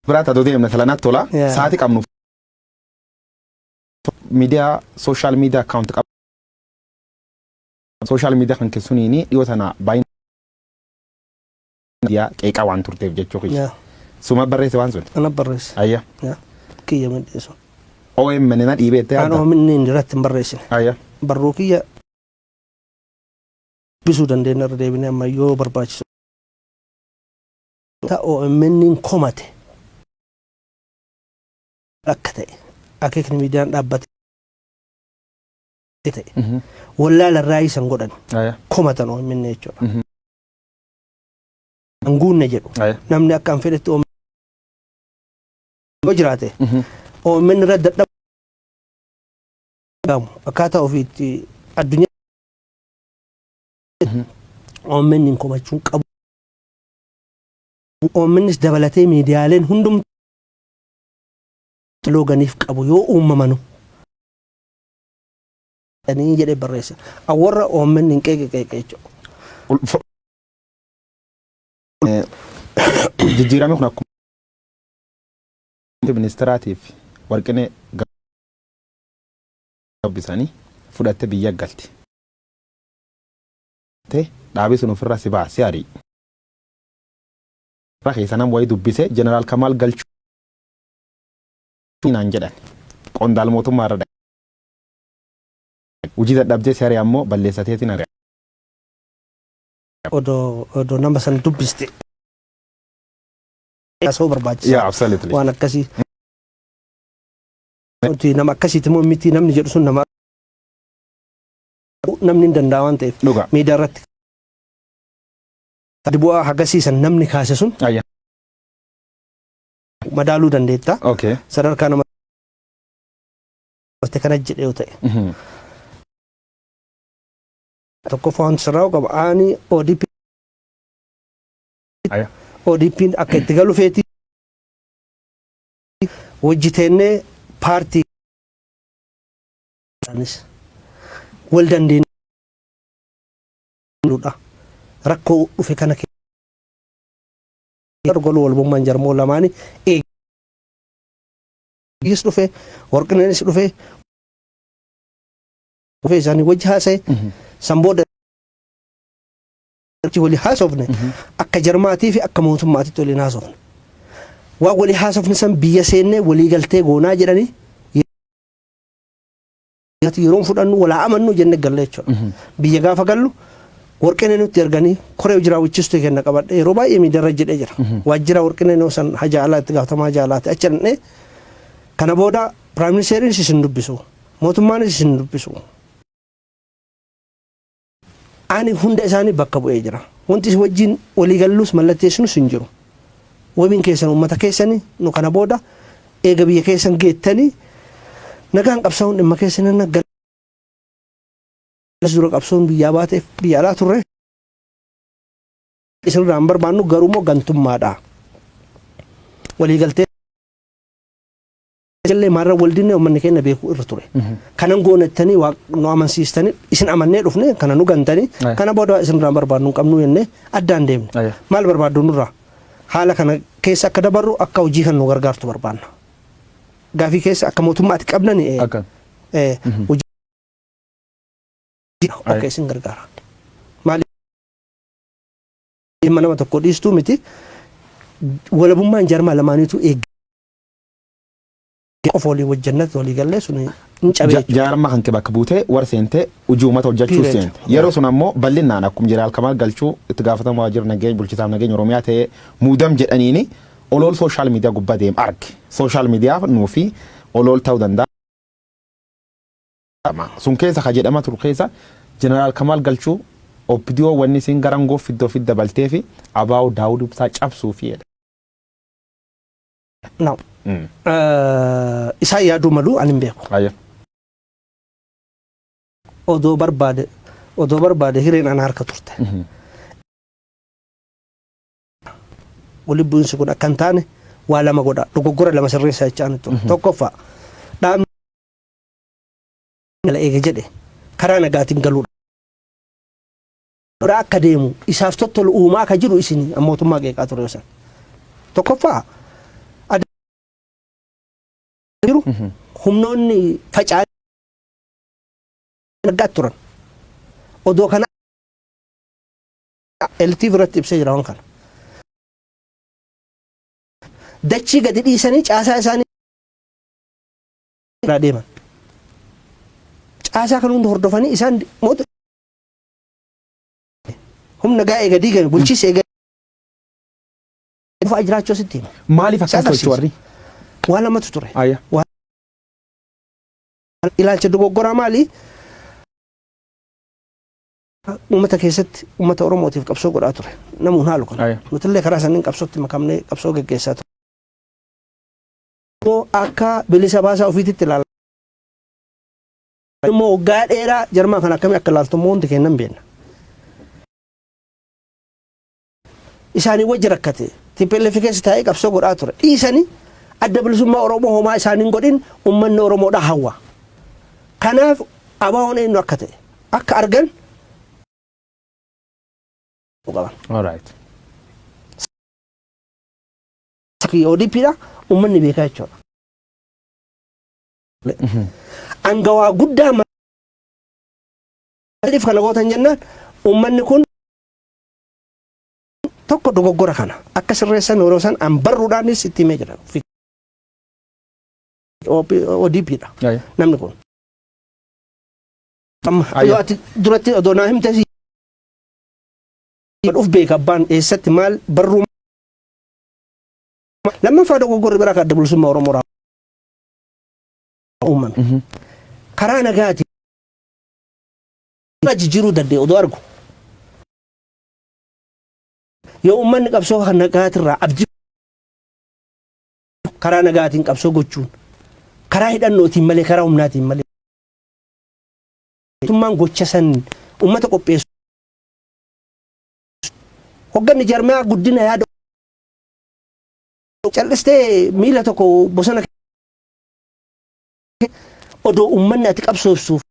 Biraa taatoo deemna talanatti tola. Sa'aatii qabnu miidiyaa social media account qaba. Social media kan keessuniini dhiyoo tana baay'ina miidiyaa qeeqaa waan turteef jechuu kiyya. Suma barreesse waan sun. Ana barreesse. Ayya. Kiyya midheessu. OMN na dhiibeettee Aan yaadda. OMN irratti hin barreessine. Barruu kiyya dubbisuu dandeenya irra deebinee amma yoo barbaachisu. Ta OMN komate akka ta'e akeekni miidiyaan dhaabbate ta'e wallaala irraa isan godhan komatan OMN jechuudha. Hin guunne jedhu. Namni akka an fedhetti OMN yoo jiraate OMN irra dadhabamu akkaataa ofiitti addunyaa OMN hin komachuun qabu. OMNs dabalatee miidiyaaleen hundumtuu looganiif qabu yoo uumamanu jedhee barreessa. Warra OMN hin qeeqe qeeqe jechuudha. Jijjiiramni kun akkuma ministeeraatiif Warqinee gabbisanii fudhatte biyya galti. Dhaabii sun ofirraa si baasee ari'i. Keessa nam wayii dubbise Jeneraal Kamaal Galchuu naan jedhan qondaal mootummaa irra hojii dadhabdee si ari'a ammoo balleessateetiin ari'a. Odoo nama san dubbiste haasa'uu barbaachisaa. Yeah, absolutely. Waan akkasii. Nuti nama akkasiiti immoo miti namni jedhu sun nama namni hin danda'a waan ta'eef miidiyaa irratti bu'aa hagasiisan namni kaase sun madaaluu dandeetta. Sadarkaa nama kana jedhe yoo ta'e. Tokkoffaa wanti sirraa'u qaba. Ani ODP ODP'n akka itti galu feeti hojjiteennee paartii wal dandeenyudha. Rakkoo dhufe kana keessa goluu walbummaan jarmoo lamaanii eegis dhufe, Warqineenis dhufe, dhufe isaanii wajji haasa'e, san booda walii haasofne, akka jarmaatii fi akka mootummaatitti waliin haasofne. Waan walii haasofne san biyya seennee walii galtee goonaa jedhanii yeroon fudhannu walaa amannu jenne galle jechuudha. Biyya gaafa gallu Warqinee nutti erganii koree hojii raawwachiistuu kenna qabadhe yeroo baay'ee miidiyaarra jedhee jira. Waajjira Warqinee san haja alaa itti gaafatamaa haja alaati achi dhaqnee, kana booda prime ministeriinis isin dubbisu, mootummaanis isin dubbisu. Ani hunda isaanii bakka bu'ee jira. Wanti isin wajjin waliigalluus mallatteessinus hin jiru. Wabiin keessan uummata keessanii. Nu kana booda eega biyya keessan geettanii nagaan qabsaa'uun dhimma keessanii dura qabsoon biyyaa baateef biyya alaa turre isinirraa hin barbaannu, garuu immoo gantummaadha. Waliigaltee illee maarra wal dinne uummanni keenya beekuu irra ture. Kanan goonettanii nu amansiistanii, isin amannee dhufne, kana nu gantanii, kana booda isinirraa barbaadnu hin qabnu jennee addaan deemne. Maal barbaaddu nurraa? Haala kana keessa akka dabarru akka hojii kan nu gargaartu barbaanna. Gaafii keessa akka mootummaatti qabnani hojii okay isin gargaara. Maali dhimma nama tokko dhiistuu miti, walabummaan jarmaa lamaaniitu eegga. Qofa walii wajjannatti walii gallee sun hin cabee jechuudha. Jaarmaa kan kee bakka buutee warra seentee hojii uummata hojjechuu Period. seente. Yeroo sun ammoo bal'inaan akkuma Jeneraal Kamaal Galchuu itti gaafatamaa waajjira nageenya bulchisaaf nageenya Oromiyaa ta'ee muudam jedhaniini olool social media gubbaa deem arge. Social media nuu fi olool ta'uu danda'a. Sun keessa ka jedhama turu keessa Jeneraal Kamaal Galchuu OPDO wanni isin garangoo fiddoo fi dabaltee fi ABO Daawud Ibsaa cabsuu fi jedha. No. Isaan yaaduu malu, ani hin beeku. Odoo barbaade hireen ana harka turte. Walitti bu'iinsi kun akka hin taane waa lama godha. Dogoggora lama sirreessaa jechaa ani ture. Tokkoffaa, dhaabni eega jedhe karaa nagaatiin galuudha. Akka deemu isaaf tottolu uumaa akka jiru isin mootummaa qeeqaa ture san. Tokkoffaa, jiru humnoonni faca'anii argaa turan. Odoo kana LTV irratti ibsee jira waan kana. Dachii gadi dhiisanii caasaa isaanii irraa deeman. Caasaa kan hunda hordofanii isaan moota humna gaa eega diigame bulchiinsa eega dhufaa jiraachuu asitti hima. Maaliif akkas tolchu warri? Waa lamatu ture. Ilaalcha dogoggoraa maali? Uummata keessatti uummata Oromootiif qabsoo godhaa ture. Namuun haalu kana. Nutillee karaa saniin qabsootti makamnee qabsoo geggeessaa ture. Akka bilisa baasaa ofiititti ilaala. Immoo waggaa dheeraa jarmaa kana akkamii akka ilaaltu immoo hundi kennan beekna. Isaanii wajji rakkate. TPLF keessa taa'ee qabsoo godhaa ture. Dhiisanii Adda Bilisummaa Oromoo homaa isaaniin godhin uummanni Oromoodhaa hawwa. Kanaaf ABO'n eenyu akka ta'e akka argan qaban. ODP dha uummanni beekaa jechuudha. Angawaa guddaa maaliif kana gootan jennaan, uummanni kun tokko dogoggora kana akka sirreessan yeroo san an barruudhaanis itti himee jira. ODP dha namni kun. Amma yoo ati duratti odoo naa himte si uf beeka abbaan eessatti maal barruu. Lammaffaa, dogoggorri biraa kan Adda Bilisummaa Oromoo irraa uumame. Karaa nagaatiin jijjiiruu danda'e odoo argu. Yoo uummanni qabsoo kan nagaatirraa abdii karaa nagaatiin qabsoo gochuun karaa hidhannootiin malee, karaa humnaatiin malee, mootummaan gocha san uummata qopheessu hogganni jarmaa guddina yaada cal'istee miila tokko bosona odoo uummanni ati qabsoofsuuf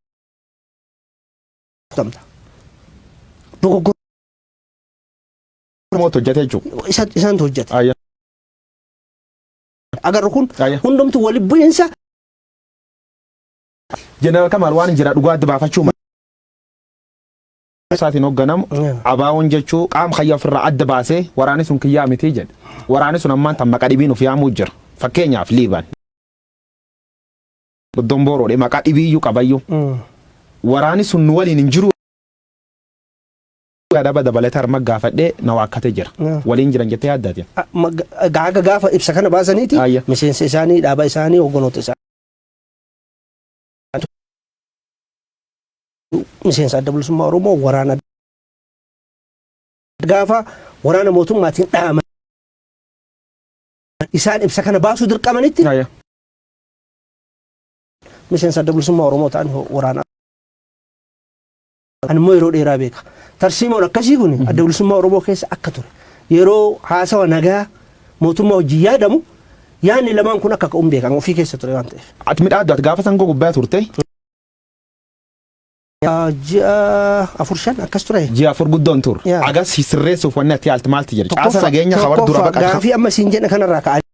tamta dogoggora. Mootu hojjete jechuudha. Isaantu hojjete. Agarru kun hundumtu wali bu'iinsa. Jeneraal Kamaal, waan jira dhugaa adda baafachuu isaatiin hoogganamu ABO'n jechuu qaama kayya ofirraa adda baasee waraanni sun kiyyaa miti jedhe. Waraanni sun ammaan tan maqaa dhibiin of yaamuu jira. Fakkeenyaaf Liiban. Dombooroodhe maqaa dhibiiyyuu qabayyuu. Waraanni sun nu waliin hin jiru. Adaba dabalatee harma gaafadhee na waakkatee jira. Waliin jiran jettee yaaddaati? Gaaga gaafa ibsa kana baasaniiti miseensa isaanii, dhaaba isaanii, hogganoota isaanii. Miseensa Adda Bilisummaa Oromoo waraana gaafa waraana mootummaatiin dhahaman isaan ibsa kana baasuu dirqamanitti miseensa Adda Bilisummaa Oromoo ta'an waraana. Ani immoo yeroo dheeraa beeka. Tarsiimoon akkasii kun Adda Bilisummaa Oromoo keessa akka ture. Yeroo haasawa nagaa mootummaa wajjin yaadamu yaadni lamaan kun akka ka'uun beekan ofii keessa ture waan ta'eef. Ati midhaaddu ati gaafa sangoo gubbaa turte. Ji'a 4 5 akkas ture. Ji'a 4 guddoon tur. Agas sirreessuuf wanni ati yaalti maalti jira? Caasa nageenya kawar dura baqatu. Gaafii amma siin jedhe kanarraa ka'anii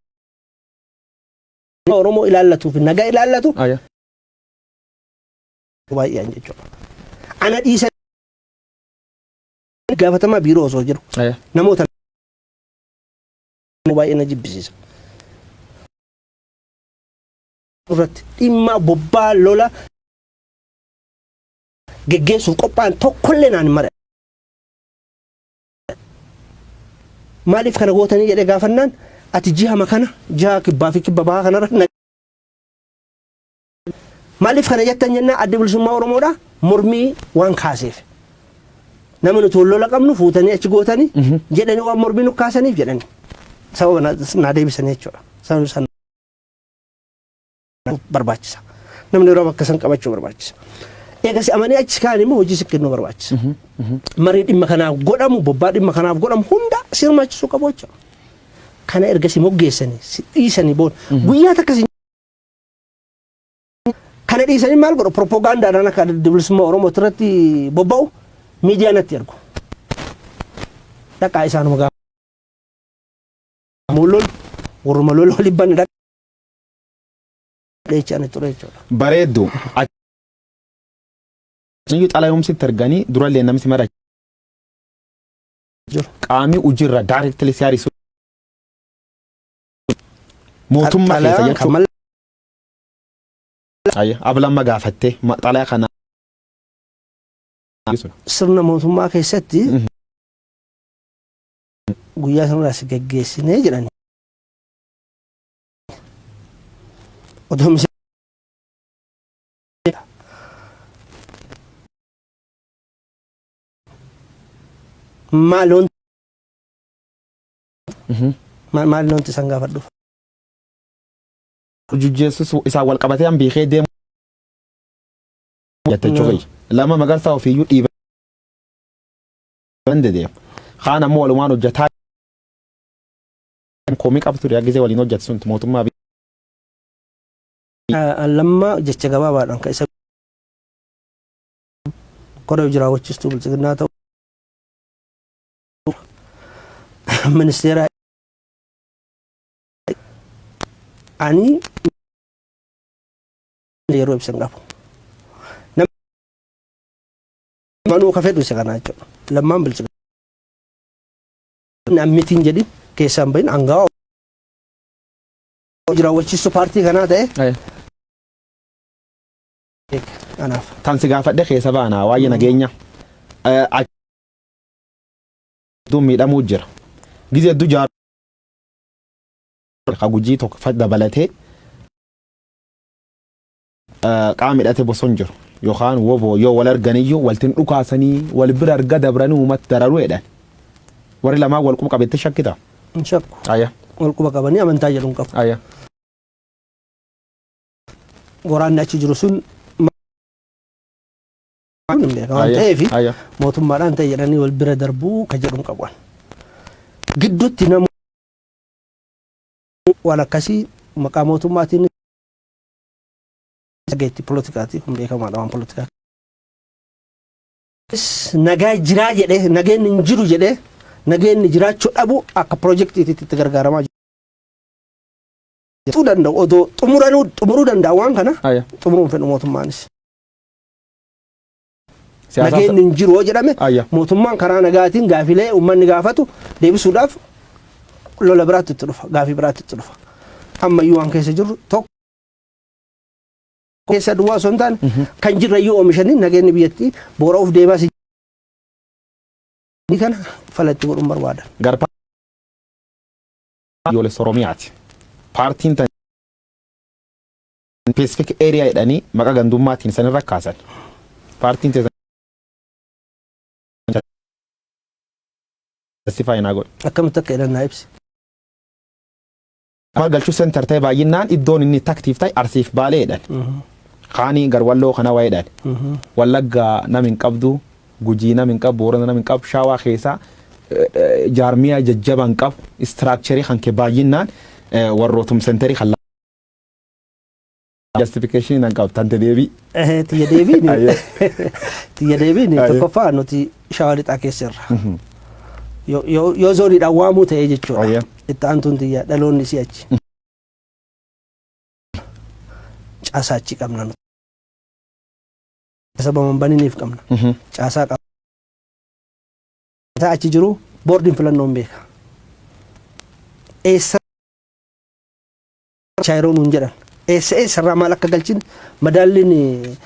Oromoo ilaallatuu fi nagaa ilaallatu baay'een jechuudha. Ana dhiisa gaafatamaa biiroo osoo jiru namoota baay'ee na jibbisiisa. Irratti dhimma bobbaa lola geggeessuuf qophaa'an tokkollee naan hin mari'anne. Maaliif kana gootanii jedhee gaafannaan, ati ji'a kana ji'a kibbaa fi kibba bahaa kanarra maaliif kana jettan jennaan, Adda Bilisummaa Oromoodha mormii waan kaaseef. Nama nuti wal lola qabnu fuutanii achi gootanii jedhanii waan mormii nu kaasaniif jedhanii sababa naa deebisanii jechuudha. Sababni sana barbaachisa. Namni yeroo bakka san qabachuu barbaachisa. Eegas amanii achi kaan immoo hojii si kennuu barbaachisa. Marii dhimma kanaaf godhamu, bobbaa dhimma kanaaf godhamu hunda si hirmaachisuu qabu jechuudha. Kana erga si moggeessanii, si dhiisanii booda guyyaa takka si kana dhiisanii maal godhu? Propoogaandaadhaan akka Adda Bilisummaa Oromoo irratti bobba'u miidiyaa natti ergu. Dhaqaa isaanuma gaafa lolu, warruma lola waliin banne dhaqaa jechaan ture jechuudha. Bareeddu. Achiyyuu xalayoomsitti erganii durallee namni si mara jiru. Qaamii hojiirra directly si hariisu mootummaa keessa Xalayaan kan jechuudha. Ayya, ablamma gaafattee xalayaa kana. Sirna mootummaa keessatti guyyaa sanarraa si geggeessinee jedhani. Odoo maal maal wanti isaan gaafadhu? Jujjeessus isaan wal qabatee an beekee deemu jette jechuudha. Lama Magarsaa ofiiyyuu dhiiban deema. Kaan ammoo walumaan hojjetaa komii qabdu ture gisee waliin hojjetu sun mootummaa. Lamma jecha gabaabaadhaan kan isa koree hojii raawwachiistuu Biltsiginnaa ta'u ministeera ani yeroo ibsan qabu. Manuu ka fedhu isa kanaa jechuudha. Lammaan Biltsiginnaa ammitiin jedhin keessaan bahin aangawa hojii raawwachiistuu paartii kanaa ta'e anaaf. Tan si gaafadhe keessa baana waa'ee nageenya. Hedduu miidhamuu jira. Gizee hedduu jaar ka Gujii tokko dabalatee qaama hidhate boson jiru yookaan woboo yoo wal arganiyyuu waltiin dhukaasanii wal bira arga dabranii uummata dararuu jedhan. Warri lamaan wal quba qabetti shakkita. Hin shakku. Ayya. Wal quba qabanii amantaa jedhu hin qabu. Ayya. Waraanni achi jiru sun hin beeka waan ta'eef Ayya. mootummaadhaan ta'e jedhanii wal bira darbuu ka jedhu hin qabu. Gidduutti namu waan akkasii maqaa mootummaatiin dhageetti poolitikaati, kun beekamaadha waan poolitikaa. Nagaa jiraa jedhee, nageenyi hin jiru jedhee, nageenyi jiraachuu dhabu akka piroojeektiitti itti gargaaramaa jiru danda'u odoo xumuranuu xumuruu danda'a waan kana Ayya. xumuruun fedhu mootummaanis. Siyaasa. Nageenyi hin jiru yoo jedhame Ayya. mootummaan karaa nagaatiin gaafilee uummanni gaafatu deebisuudhaaf lola biraatti itti dhufa, gaafii biraatti itti dhufa. Ammayyuu waan keessa jirru tokko keessa duwwaa osoo hin taane kan jirrayyuu oomishanii nageenyi biyyattii boora'uuf deemaa si Kana fala itti godhuun barbaadan. Gar biyyoolessa Oromiyaati. Paartiin tan specific area jedhanii maqaa gandummaatiin sanirra kaasan. Paartiin teessan justify naa godhe. Akkamitti akka jedhan naa ibsi. Maal galchuu center ta'e baay'inaan iddoon inni active ta'e Arsiif Baalee jedhan. Kaanii gar Walloo kana waa jedhan. Wallaggaa nam hin qabdu, Gujii nam hin qabu, Boorana nam hin qabu, Shawaa keessaa jaarmiyaa jajjabaa hin qabu, structure kan kee baay'inaan warrootum centerii kan justification nan qabu tante deebii. Tiyya deebiin tiyya deebiin tokkoffaa nuti Shawaa Lixaa keessa irra. Yoo zooniidhaan waamuu ta'e jechuudha. Itti aantuun tiyya dhaloonni isii achi. Caasaa achi qabna nuti. Sababa baniniif qabna. Caasaa qabna. Achi jiru boordiin filannoon beeka. Eessa yeroo nuun jedhan eessa eessarraa maal akka galchine madaalliin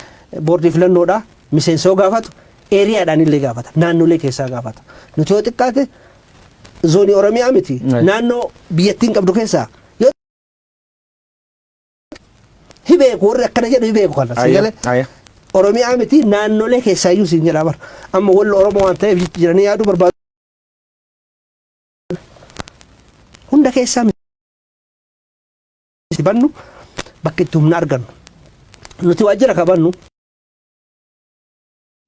boordii filannoodha. Miseensoo gaafatu areadhaan illee gaafata, naannolee keessaa gaafata. Nuti yoo xiqqaate zoonii Oromiyaa miti, naannoo biyyattiin qabdu keessaa yoo hibeeku, warri akkana jedhu hibeeku kana si galee. Oromiyaa miti, naannolee keessaayyuu siin jedhaa bara. Amma wallo Oromoo waan ta'eef jedhanii yaaduu barbaadu. Hunda keessaa miti bannu bakka itti humna argannu. Nuti waajjira kabannu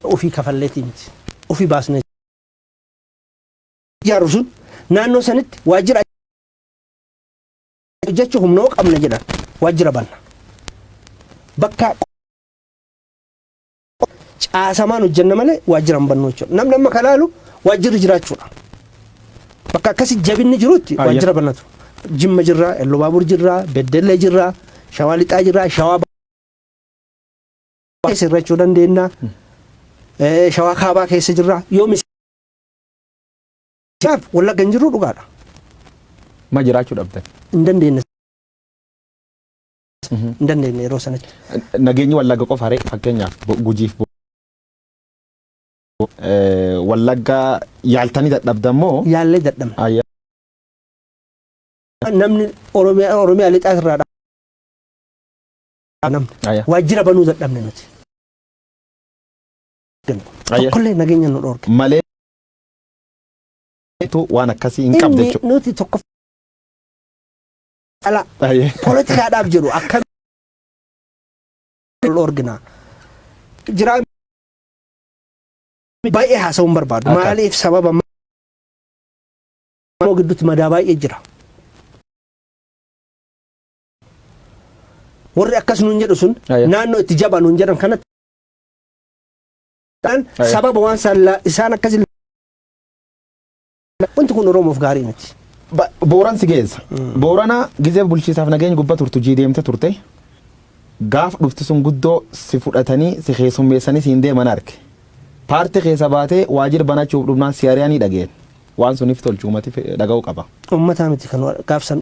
ofii kafalleetii miti. Ofii baasnee ijaaru sun naannoo sanitti waajjira hojjechuu humnoo qabna jedhan waajjira banna. Bakka caasamaan hojjenna malee waajjira hin bannu jechuudha. Namni amma kalaalu waajjirri jiraachuudha. Bakka akkasii jabinni jirutti waajjira bannatu. Jimma jirraa, Ellubaabur jirraa, Beddellee jirraa, Shawaa Lixaa jirraa, Shawaa keessa irrachuu dandeenya. Shawaa Kaabaa keessa jirraa. Yoo misaaf Wallagga hin jirru dhugaadha. Ma jiraachuu dhabdan? Hin dandeenye. Hin dandeenye yeroo sanatti. Nageenyi Wallagga qofa ree? Fakkeenyaaf Gujiif Wallagga yaaltanii dadhabdan moo? Yaallee dadhabne. Namni Oromiyaa Lixaa irraa namni waajjira banuu dadhabne nuti. Tokkollee nageenya nu dhoorge. Malee waan akkasii hin qabne Inni jechuudha. Nuti tokko ala poolitikaadhaaf jedhu akkam dhoorgina. Jiraa baay'ee haasa'uun barbaadu. Maaliif sababa moo gidduutti madaa baay'ee jira. Warri akkas nuun jedhu sun naannoo itti jaba nuun jedhan kanatti sababa waan isaan akkas wanti kun Oromoof gaarii miti. Booran si geessa. Boorana gizee bulchiisaaf nageenya gubbaa turtu jii deemte turte. Gaaf dhufti sun guddoo si fudhatanii si keessummeessanii siin deeman arge. Paartii keessa baatee waajjira banachuuf dhufnaan si ari'anii dhageen. Waan suniif tolchu uummati dhaga'uu qaba. Uummataa miti kan gaafsan.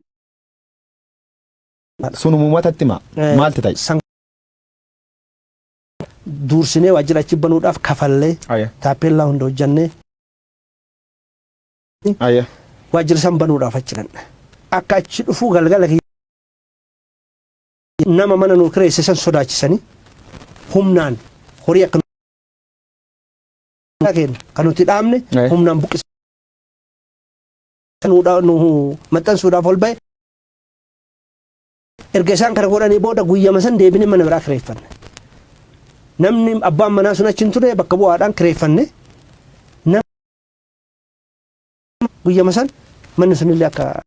Sun uummatatti hima. Maalti ta'e? San duursinee waajjira achi banuudhaaf kafallee taappellaa hunda hojjannee waajjira san banuudhaaf achi dhanne. Akka achi dhufuu galgala nama mana nuu kireesse san sodaachisanii humnaan horii akka keenya kan nuti dhaabne humnaan buqqisanii nu maxxansuudhaaf ol ba'e. Erga isaan kana godhanii booda guyyama san deebinee mana biraa kireeffanne. Namni abbaan manaa sun achi hin ture, bakka bu'aadhaan kireeffanne. Guyyama san manni sunillee akka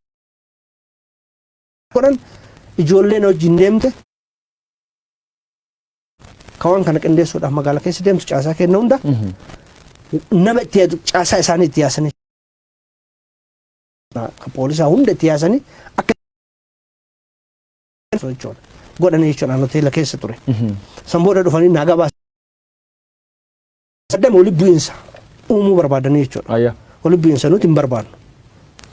godhan ijoolleen wajjin deemte ka waan kana qindeessuudhaaf magaalaa keessa deemtu caasaa kenna hunda nama itti yaadu caasaa isaanii itti yaasanii ka poolisaa hunda itti yaasanii akka jechuudha godhanii jechuudha hoteela keessa ture. San booda dhufanii naa gabaasa. Saddam wali bu'iinsa uumuu barbaadanii jechuudha. Wali bu'iinsa nuti hin barbaadnu.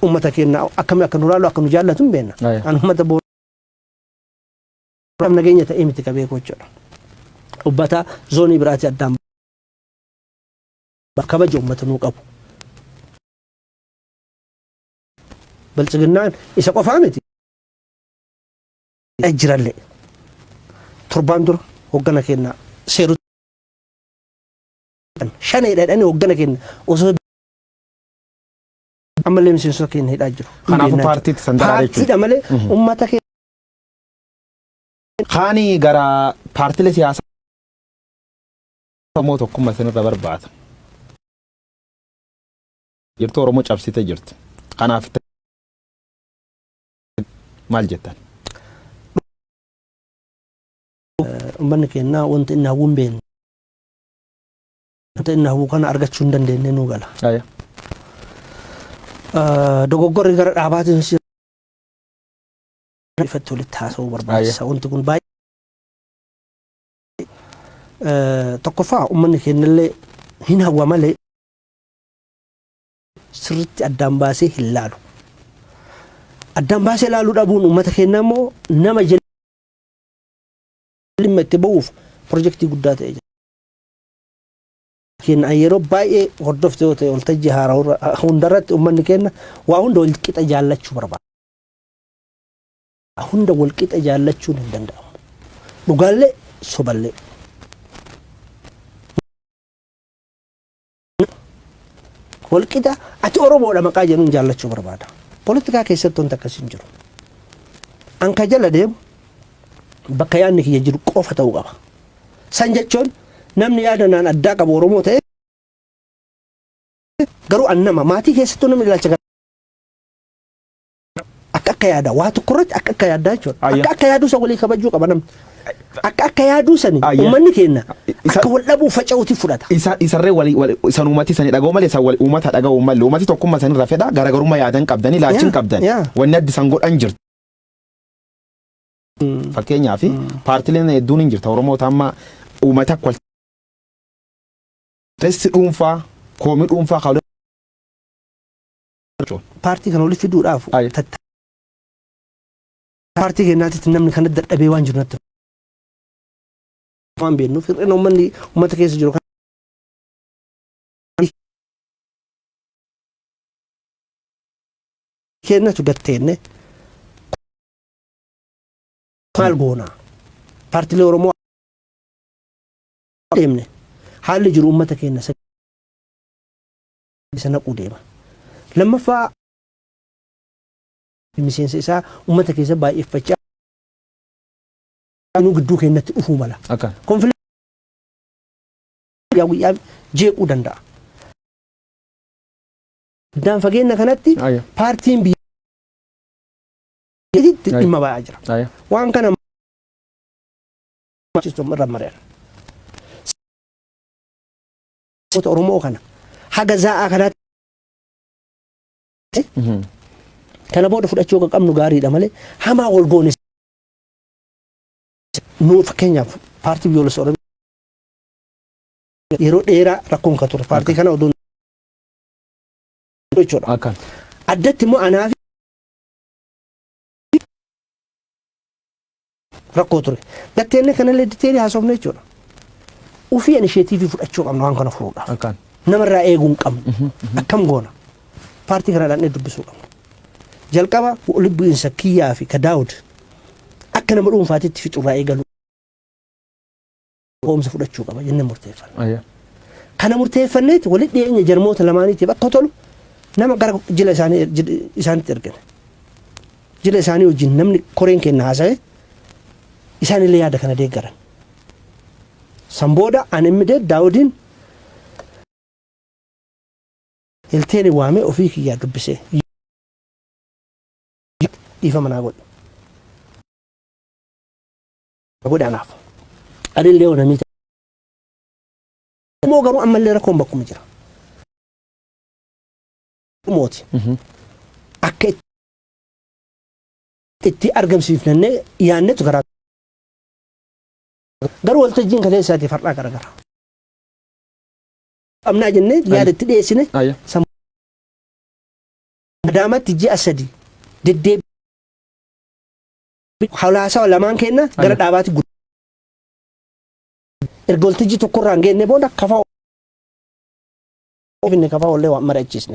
Uummata keenya akkamii akka nu laalu, akka nu jaallatu hin beekna. An uummata booda nageenya ta'ee miti ka beeku jechuudha. Uummata zoonii biraati addaan kabaja uummata nuu qabu. Biltsiginnaan isa qofaa miti. Jirallee. Torbaan dura hoggana keenya seeru shaneedha jedhanii hoggana keenya osoo ammallee miseensota keenya hidhaa jiru. Kanaafuu paartiitti san daraa jechuudha. Paartiidha malee uummata keenya. Kaanii gara paartilee siyaasaa Oromoo tokkummaa isinirra barbaada. Jirtu Oromoo cabsite jirti. Kanaaf maal jettan? Uummanni keenya wanti inni hawwu hin beekne. Wanta inni hawwu kana argachuu hin dandeenye nuu gala. Dogoggorri gara dhaabaatiin ifatti walitti haasa'uu barbaachisa. Wanti kun baay'ee tokkoffaa uummanni keenyallee hin hawwa malee sirriitti addaan baasee hin laalu. Addaan baasee laaluu dhabuun uummata keenyaa immoo nama dhimma itti ba'uuf pirojektii guddaa ta'e jira. Keenya yeroo baay'ee hordofte yoo ta'e waltajjii haaraa hundarratti uummanni keenya waa hunda wal qixa jaallachuu barbaada. Hunda wal qixa jaallachuun hin danda'amu. Dhugaallee soballee. Wal qixa ati Oromoodha maqaa jedhuun jaallachuu barbaada. Poolitikaa keessatti wanti akkasii hin jiru. An ka jala deemu bakka yaadni kiyya jiru qofa ta'uu qaba. San jechuun namni yaada naan addaa qabu Oromoo ta'e garuu an nama maatii keessattuu namni ilaalcha akka akka yaada waa tokko irratti akka akka yaaddaa jechuudha. Akka akka yaaduu san walii kabajuu qaba namni. Akka akka yaaduu sani uummanni keenya akka wal dhabuu faca'uuti fudhata. Isa isarree wali wali isan uummati sani dhaga'uu malee isan wali uummata dhaga'uu malee uummati tokkummaa sanirra fedha garaagarummaa yaadan qabdanii laalchin qabdan wanni addi san godhan jirti. Fakkeenyaaf paartileen hedduun hin jirta Oromoota amma uummata akka wal Ressi dhuunfaa koomii dhuunfaa kan Paartii kana walitti fiduudhaaf tattaaffii paartii keenyaatitti namni kana dadhabee waan jiru natti waan beeknuuf hir'ina uummanni uummata keessa jiru keenyatu gatteenne maal goona paartiilee Oromoo deemne haalli jiru uummata keenya isa naquu deema. Lammaffaa miseensa isaa uummata keessa baay'effachaa nu gidduu keenyatti dhufuu mala. Konfiliiktii guyyaa guyyaan jeequu danda'a. Addaan fageenya kanatti paartiin biyyattiitti dhimma ba'aa jira. Waan kana irra mari'an. Oromoo kana haga zaa'aa kanaatti kana booda fudhachuu akka qabnu gaariidha malee hamaa wal goone nu fakkeenyaaf paartii biyyoolessa Oromiyaa yeroo dheeraa rakkoon kan ture paartii kana odoo jechuudha. Addatti immoo anaa fi rakkoo ture. Gatteenne kanallee diteelii haasofne jechuudha. Ufii inisheetiivii fudhachuu qabna waan kana furuudhaaf. Akkaan. Namarraa eeguu hin qabnu. Akkam goona? Paartii kana dhaqnee dubbisuu qabna. Jalqaba walitti bu'iinsa kiyyaa fi ka Daawud akka nama dhuunfaatitti fixurraa eegaluu ka'umsa fudhachuu qaba jennee murteeffanne. Kana murteeffanneeti walitti dhiyeenya jarmoota lamaaniitiif akka tolu nama gara jila isaanii isaanitti ergine. Jila isaanii wajjin namni koreen keenya haasa'e isaanillee yaada kana deeggaran. San booda ani immidee Daawudiin Hilteeni waamee ofii kiyyaa dubbisee dhiifama naa godhi. Godhe anaaf. Anillee yoo namii immoo garuu ammallee rakkoon bakkuma jira. Mooti. Akka itti argamsiifnannee yaannetu garaa garuu waltajjiin kaleessaatiif har'aa garagara. Qabnaa jennee yaada itti dhiyeessine Adaamaatti ji'a 3 deddeebi haasawa lamaan keenya gara dhaabaatti guddaa. Erga waltajjii tokkorraa hin geenne booda kafaa finne kafaa wallee waan mari'achiisne.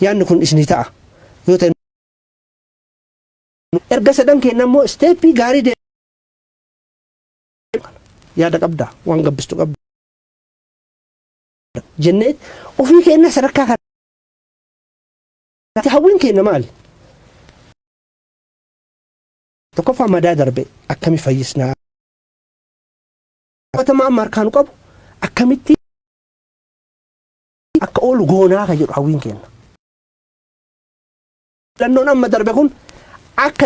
Yaadni kun isinii ta'a yoo ta'e erga sadan keenya immoo step gaarii deema. Yaada qabda, waan gabbistu qabda jennee ofii keenya sadarkaa kana hawwiin keenya maali? Tokkoffaa, madaa darbe akkami fayyisnaa? Qabatamaa amma harkaa nu qabu akkamitti akka oolu goonaa ka jedhu hawwiin keenya. Filannoon amma darbe kun akka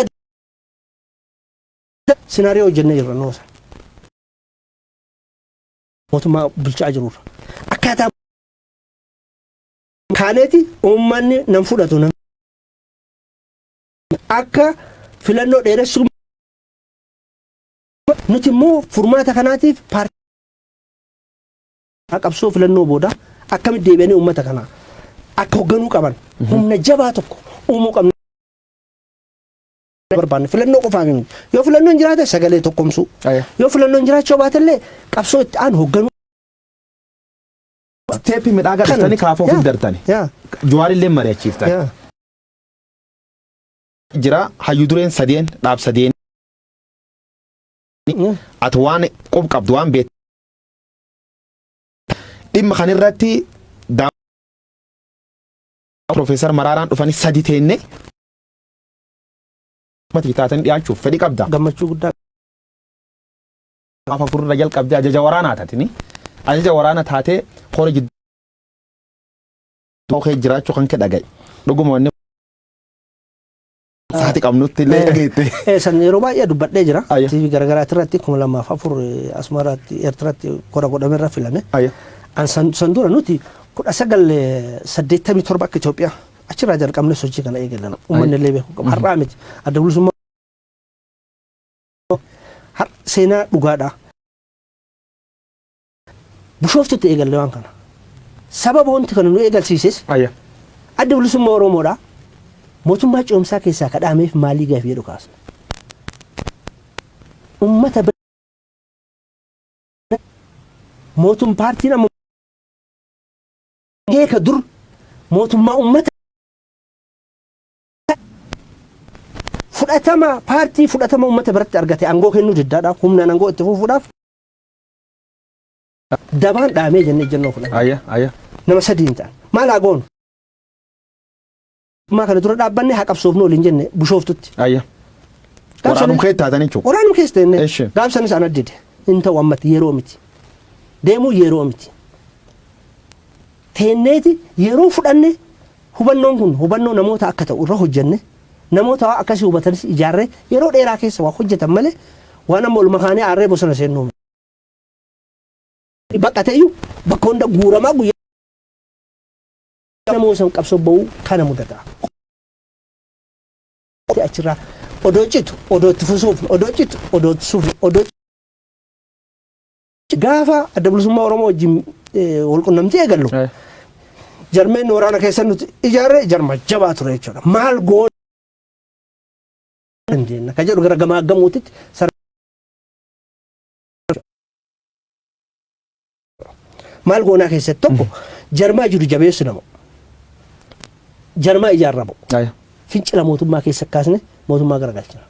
scenario hojjennee jirra noosa. Mootummaa bulchaa jirurra. Akkaataa kaaneeti uummanni nan fudhatu nan akka filannoo dheeressuu, nuti immoo furmaata kanaatiif paartii qabsoo filannoo booda akkamitti deebi'anii uummata kana akka hoogganuu qaban humna jabaa tokko uumuu qabna. Barbaanne filannoo qofaaf miti. Yoo filannoon jiraate sagalee tokkomsuu. Yoo filannoon jiraachuu baatellee qabsoo itti aanu hoogganuu. Step midhaagaa dhuftanii kaafoo ofiif dartani. Jawaarillee mari'achiiftan. Jira hayyu dureen sadeen dhaab sadeen. Ati waan qub qabdu, waan beektu. Dhimma kanirratti Profeesar Maraaraan dhufanii sadi teenne taatanii dhiyaachuuf fedhii qabda. Gammachuu guddaa. Gaafa afurra jalqabdee ajaja waraanaa taatini. Ajaja waraana taatee hora jidduu kee jiraachuu kan kee dhagaye. Dhuguma wanni saati qabnutti illee dhageette. San yeroo baay'ee dubbadhee jira. TV garaagaraa irratti 2004 Asmaraatti, Eertiraatti kora godhame irra filame. An san dura nuti 1987 akka Itoophiyaa achirraa jalqabne sochii kana eegalan. Uummanni illee beekuu qaba. Har'aa miti. Adda Bilisummaa seenaa dhugaadha. Bishooftutti eegalle waan kana. Sababa wanti kana nu eegalsiises Adda Bilisummaa Oromoodha. Mootummaa ce'umsaa keessaa kadhaameef maalii gaafii jedhu kaasne. Uummata mootum paartiin amma keeka dur mootummaa uummata fudhatama, paartii fudhatama uummata biratti argate aangoo kennuu diddaadhaaf, humnaan aangoo itti fufuudhaaf dabaan dhaamee jennee ejjennoo fudhanne. Ayya ayya. Nama sadiin ta'an. Maal haa goonu? Maa kana dura dhaabbanne haa qabsoofnu waliin jenne Bishooftutti. Waraanum kee taatanii jechuudha. Waraanum keessa teenne. Gaafsanis ana dide. Hin ta'u, ammatti yeroo miti. Deemuu yeroo miti. Teenneeti yeroo fudhanne, hubannoon kun hubannoo namoota akka ta'u irra hojjenne, namoota waa akkasii hubatanis ijaarree yeroo dheeraa keessa waa hojjetan malee waan amma oluma kaanee aarree bosona seennuu. Baqate iyyuu bakka hunda guuramaa guyyaa namoota san qabsoo ba'uu kana mudata. Achirraa odoo citu, odoo itti fusuufne, odoo citu, odoo itti suufne, odoo gaafa Adda Bilisummaa Oromoo wajjin wal qunnamtii eegallu jarmeen waraana keessa nuti ijaarre jarma jabaa ture jechuudha. Maal goona dandeenya ka jedhu gara gamaa gamuutitti maal goonaa keessatti tokko jarmaa jiru jabeessu, nama jarmaa ijaarramu fincila mootummaa keessa kaasne mootummaa garagalchina.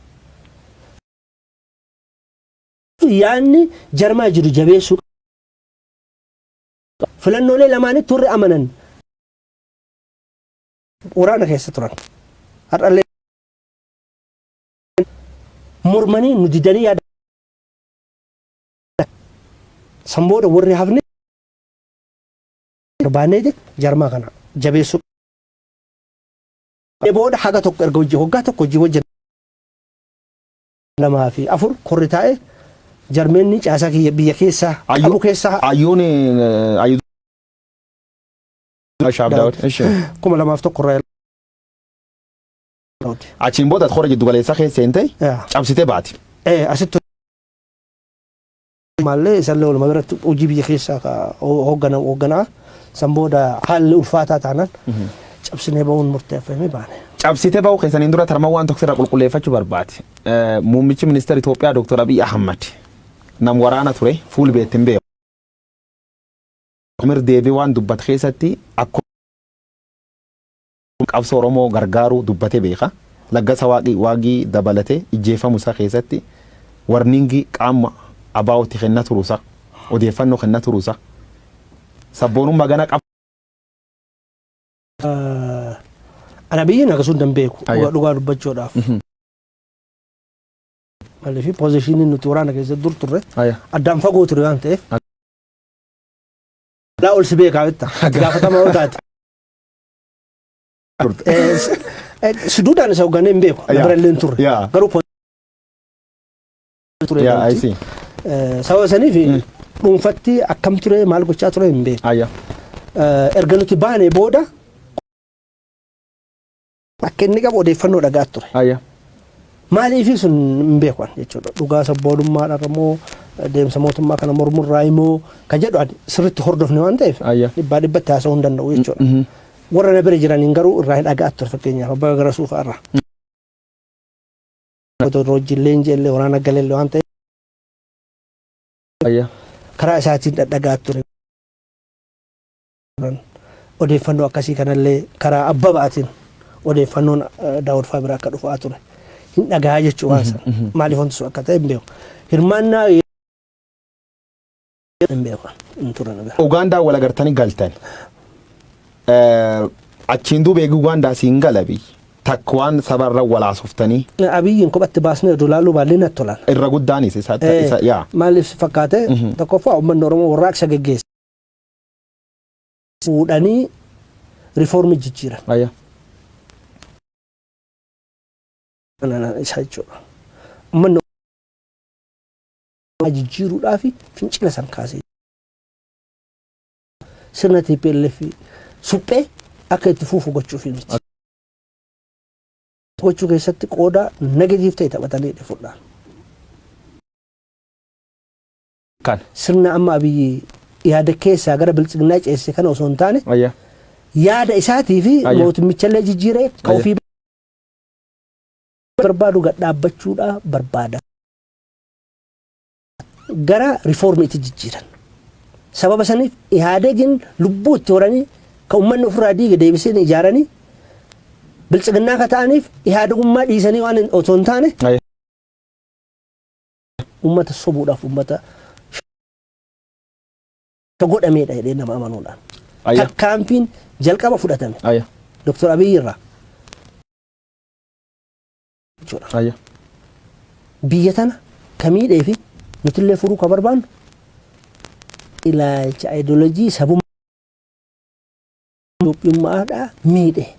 Yaanni jarmaa jiru jabeessuu, filannoolee lamaanitti warri amanan waraana keessa turan. Har'allee mormanii nu didanii yaada san booda warri hafne barbaanneeti jarmaa kana jabeessuu. Booda haga tokko erga hojii waggaa tokko hojii hojjete 2 fi 4 korri taa'e, jarmeenni caasaa kiyya biyya keessaa qabu keessaa Ayyuun ayyuu Shaab Daawud. 2001 irraa. Achiin booda kora jiddu galeessaa keessa seente, cabsitee baati. Asitti maallee isallee walumaa biratti hojii biyya keessaa ka hooggana hoogganaa san booda haalli ulfaataa taanaan cabsinee ba'uun murteeffamee baane. Cabsitee ba'uu keessaniin dura tarma waan tokko sirra qulqulleeffachuu barbaade. Muummichi ministeera Itoophiyaa Dr. Abiy Ahmad nam waraana ture fuul beettiin beeku. Mir deebii waan dubbate keessatti akkuma Qabsoo Oromoo gargaaruu dubbatee beeka. Laggasa Waaqii Waagii dabalatee ijjeefamu isaa keessatti warning qaama ABOtti kenna turuusa, odeeffannoo kenna turuusa. Sabboonummaa gana qab. Ana biyyi naga sun dan beeku Ayya. dhugaa dubbachuudhaaf. Maaliif, position nuti waraana keessatti dur turre Ayya. addaan fagoo ture waan ta'eef. Laa ol si beekaa bitta. Gaafatamaa yoo taate. Suduudhaan isa hoogganee hin beeku. Yaa. Bira illee hin turre. Yaa. Garuu ture. Yeah, I see. Sababa saniif dhuunfatti akkam ture, maal gochaa ture hin beeku. Ayya. Erga nuti baanee booda akka inni qabu odeeffannoo dhagaa ture. Ayya. Maaliif sun hin beeku jechuudha. Dhugaa sabboonummaadhaan immoo deemsa mootummaa kana mormurraa immoo kan jedhu ani sirriitti hordofne waan ta'eef Ayya. dhibbaa dhibbatti haasa'uu hin danda'u jechuudha. Warra na bira jiraniin garuu irraa hin dhagaa ture, fakkeenyaaf Abbaa Gara Suufaa irraa. Otoo wajjin leenjii illee waraana galeellee waan ta'eef Ayya. karaa isaatiin dhadhagaa ture. Odeeffannoo akkasii kanallee karaa Abbabaatiin odeeffannoon Daawud fa'aa bira akka dhufaa ture. Hin dhagaa jechuu waan sana. Maaliif wanti sun akka ta'e hin beeku. Hirmaannaa hin beeku. Hin ture na bira. Ugaandaa wal agartanii galtan. Achiin duuba eegi Ugaandaa siin galabi. Takka waan sabarra walaasoftanii Abiyyiin kophatti baasnee oduu laaluu baallee natti tolan. Irra guddaanis isa yaa. Maaliif si fakkaate? Tokkoffaa, uummanni Oromoo warraaqsa geggeesse. Fuudhanii riifoormii jijjiiran. Ayya. Isa jechuudha. Uummanni jijjiiruudhaaf fincila san kaasee. Sirna TPLF suphee akka itti fufu gochuuf miti. Gochuu keessatti qooda negative ta'e taphatanii fudhaan. Kan. Sirna amma Abiyyi yaada keessaa gara Biltsiginnaa ceesse kana osoo hin taane Ayya. yaada isaatii fi Ayya. mootummichallee jijjiiree kan Ayya. ofii barbaadu gad dhaabbachuudha barbaada. Gara riifoormiitti jijjiiran. Sababa saniif Ihaadegin lubbuu itti horanii kan uummanni ofirraa diige deebisee ijaaranii Biltsiginnaa ka ta'aniif Ihaadegummaa dhiisanii waan osoo hin taane Ayya. uummata sobuudhaaf uummata godhameedha jedhee nama amanuudhaan. Ayya. Tarkaanfiin jalqaba fudhatame Ayya. Dr. Abiyyi irraa jechuudha. Ayya. Biyya tana ka miidhee fi nutillee furuu ka barbaannu ilaalcha ideoloojii sabummaa Itoophiyummaadhaa miidhe.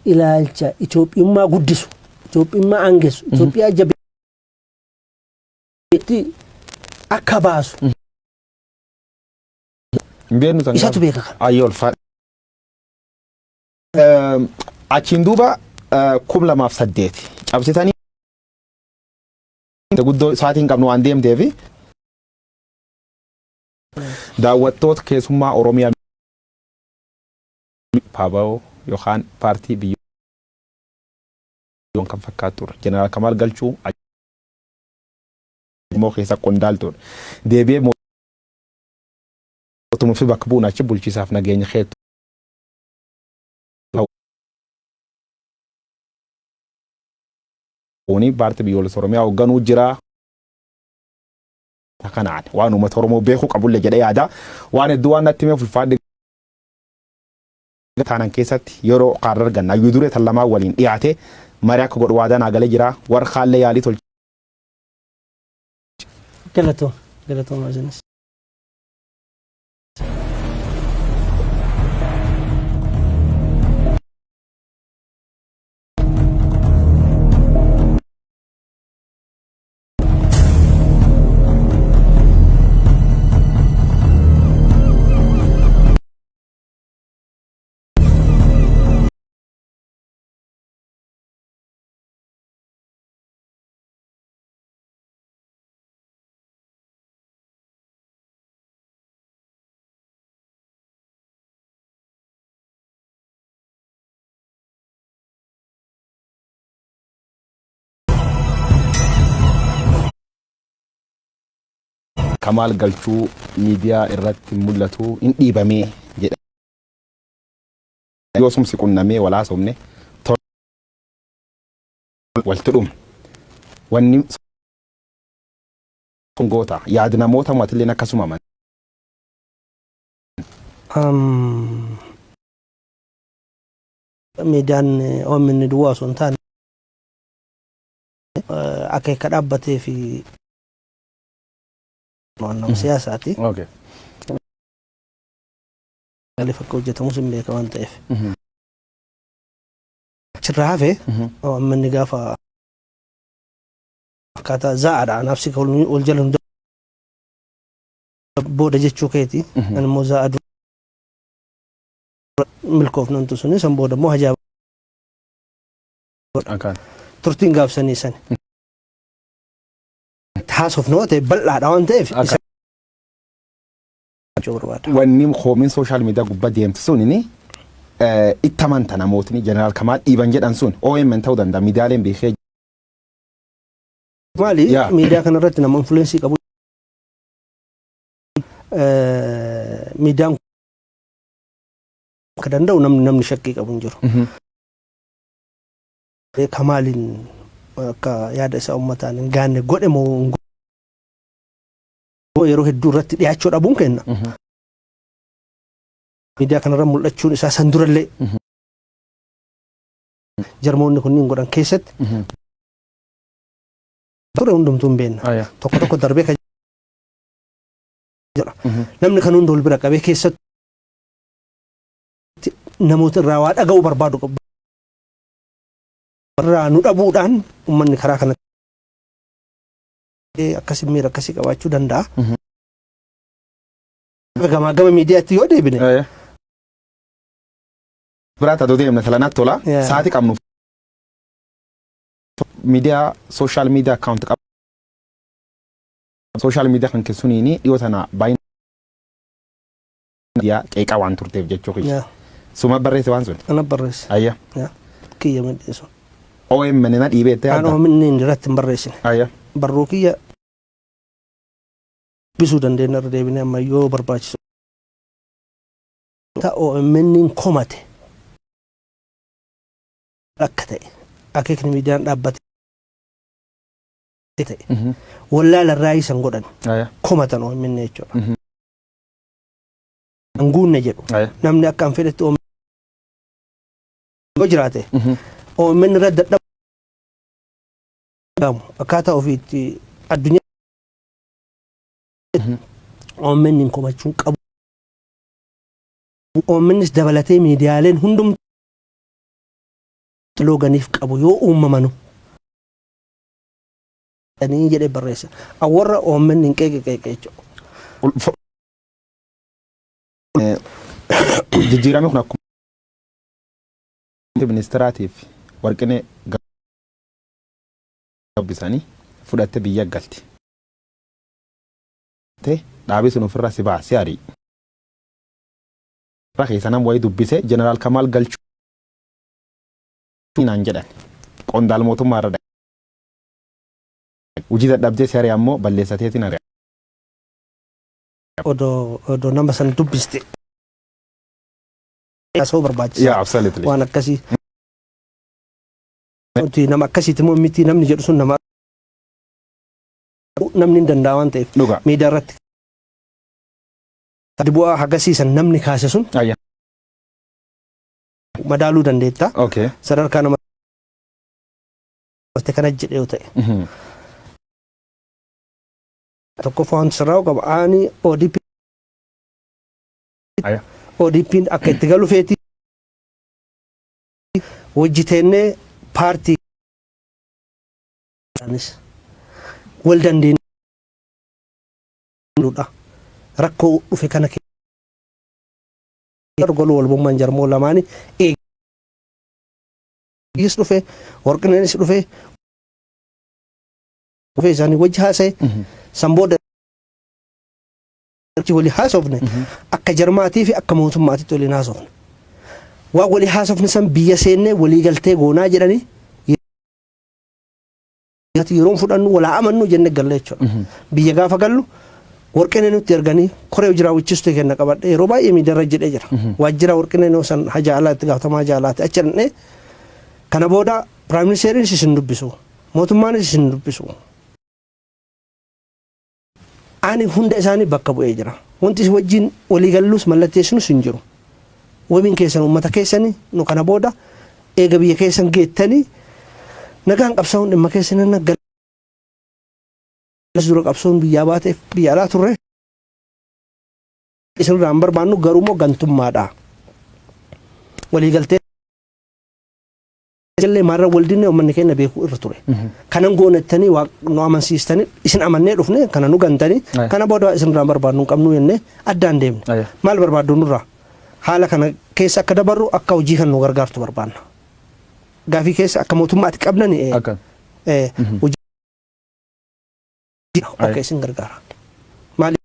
Ilaalcha Itoophiyummaa guddisu, Itoophiyummaa aangessu, Itoophiyaa jabeetti akka baasu Hin beeknu san. Isatu beeka kana. Ayyee, ulfaadha. Achiin duuba 2008 cabsitanii guddoo isaatiin qabnu waan deemteefi daawwattoota keessummaa Oromiyaa PABO yookaan paartii biyyoon kan fakkaatudha. Jeneraal Kamaal Galchuu immoo keessa qondaaltudha. Deebi'ee mootummaa fi bakka bu'uun achi bulchiisaaf nageenya keetu. Paartii biyyoolessa Oromiyaa hoogganuu jira. Kanaan waan uummata Oromoo beekuu qabullee jedhee yaada. Waan hedduu waan natti himeef ulfaadhi. Taanan keessatti yeroo kaarra arganna. Hayyuu duree tan lamaan waliin dhiyaate marii akka godhu waadaa naa galee jira. Warra kaallee yaalii tolche. Galatoom, galatoom isinis. Kamaal Galchuu miidiyaa irratti mul'atu hin dhiibamee jedha. Yoo sumsi qunnamee wal haasofne walti dhumne. Wanni sun goota. Yaadi namoota mootilleen akkasuma aman. Miidiyaan OMN duwwaa osoo hin taane akeeka dhaabbatee fi nama siyaasaati. Maaliif akka hojjetamus hin beeka waan ta'eef. Achirraa hafe OMN gaafa akkaataa zaa'aadha anaaf si wal jala hunda booda jechuu keeti. Ani immoo zaa'a dura milkoofnantu suni san booda immoo hajaa turtiin gaafsanii sani. Haasofna yoo ta'e bal'aadha waan ta'eef isa jechuu barbaada. Wanni koomiin social media gubbaa deemtu sunini itti amanta namootni Jeneraal Kamaal dhiiban jedhan sun OMN ta'uu danda'a, miidiyaaleen beekee. Maali, miidiyaa kanarratti nama influence qabu, miidiyaan akka danda'u namni shakkii qabu hin jiru. Kamaaliin akka yaada isaa uummataan hin gaanne godhe moo hin yeroo hedduu irratti dhiyaachuu dhabuun kenna. Miidiyaa kanarra mul'achuun isaa san durallee jarmoonni kunniin godhan keessatti ture hundumtuu hin beekna. Tokko tokko darbee kan jedha. Namni kan hunda wal bira qabee keessatti namoota irraa waa dhaga'uu barbaadu qabu. Irraa nu dhabuudhaan uummanni karaa kana akkasii miira akkasii qabaachuu danda'a. Gamaa gama miidiyaatti yoo deebine. Biraa adoo deemne talanatti tola. Sa'aatii qabnu miidiyaa social media account qabu. Social media kan keessuniini dhiyoo tana baay'ina miidiyaa qeeqaa waan turteef jechuu kiyya. Suma barreesse waan sun. Ana barreesse. Kiyya midheessu. OMN na dhiibee itti Aan yaadda. OMN irratti hin barreessine. Barruu kiyya dubbisuu dandeenya irra deebinee amma yoo barbaachisu. Ta OMN komate akka ta'e akeekni miidiyaan dhaabbate ta'e wallaala irraa isan godhan komatan OMN jechuudha. Hin guunne jedhu. Namni akka hin fedhetti OMN yoo jiraate OMN irra dadhabamu akkaataa ofiitti addunyaa OMN hin komachuun qabu. OMNs dabalatee miidiyaaleen hundumtuu looganiif qabu yoo uumamanu jedhee barreessa. Warra OMN hin qeeqe qeeqe jechuudha. Jijjiiramni kun akkuma ministeeraatiif Warqinee gabbisanii fudhatte biyya galti. Dhaabii sun ofirra si baasee ari'i. Keessa nam wayii dubbise Jeneraal Kamaal Galchuu naan jedhan qondaal mootummaa irra hojii dadhabdee si ari'a ammoo balleessateetiin ari'a. Odoo nama san dubbiste haasa'uu barbaachisaa. Yeah, absolutely. Waan akkasii. Nuti nama akkasiiti immoo miti namni jedhu sun nama namni hin danda'a waan ta'eef. Miidiyaa irratti gadi bu'aa hagasiisan namni kaase sun madaaluu dandeetta. Sadarkaa nama kana jedhe yoo ta'e. Tokkoffaa wanti sirraa'u qaba. Ani ODP ODP'n akka itti galu feeti hojjiteennee paartii wal dandeenyudha. Rakkoo dhufe kana keessa goluu walbummaan jarmoo lamaanii eegis dhufe, Warqineenis dhufe, dhufe isaanii wajji haasa'e, san booda walii haasofne, akka jarmaatii fi akka mootummaatitti waliin haasofne. Waan walii haasofne san biyya seennee walii galtee goonaa jedhanii yeroon fudhannu walaa amannu jenne galle jechuudha. Biyya gaafa gallu Warqinee nutti erganii koree hojii raawwachiistuu kenna qabadhe yeroo baay'ee miidiyaarra jedhee jira. Waajjira Warqinee noo san haja alaa itti gaafatamaa haja alaati achi dhaqnee, kana booda prime ministeriinis isin dubbisu, mootummaanis isin dubbisu. Ani hunda isaanii bakka bu'ee jira. Wanti isin wajjin walii gallus mallatteessinus hin jiru. Wabiin keessan uummata keessanii. Nu kana booda eega biyya keessan geettanii nagaan qabsaa'uun dhimma keessan dura qabsoon biyyaa baateef biyya alaa turre isinirraa hin barbaannu, garuu immoo gantummaadha. Waliigaltee illee maarra wal dinne uummanni keenya beekuu irra ture. Kanan goonettanii nu amansiistanii isin amannee dhufne, kana nu gantanii, kana booda isinirraa barbaadnu hin qabnu jennee addaan deemne. Maal barbaaddu nurraa? Haala kana keessa akka dabarru akka hojii kan nu gargaartu barbaanna. Gaafii keessa akka mootummaatti qabnani hojii akka isin gargaara. Maali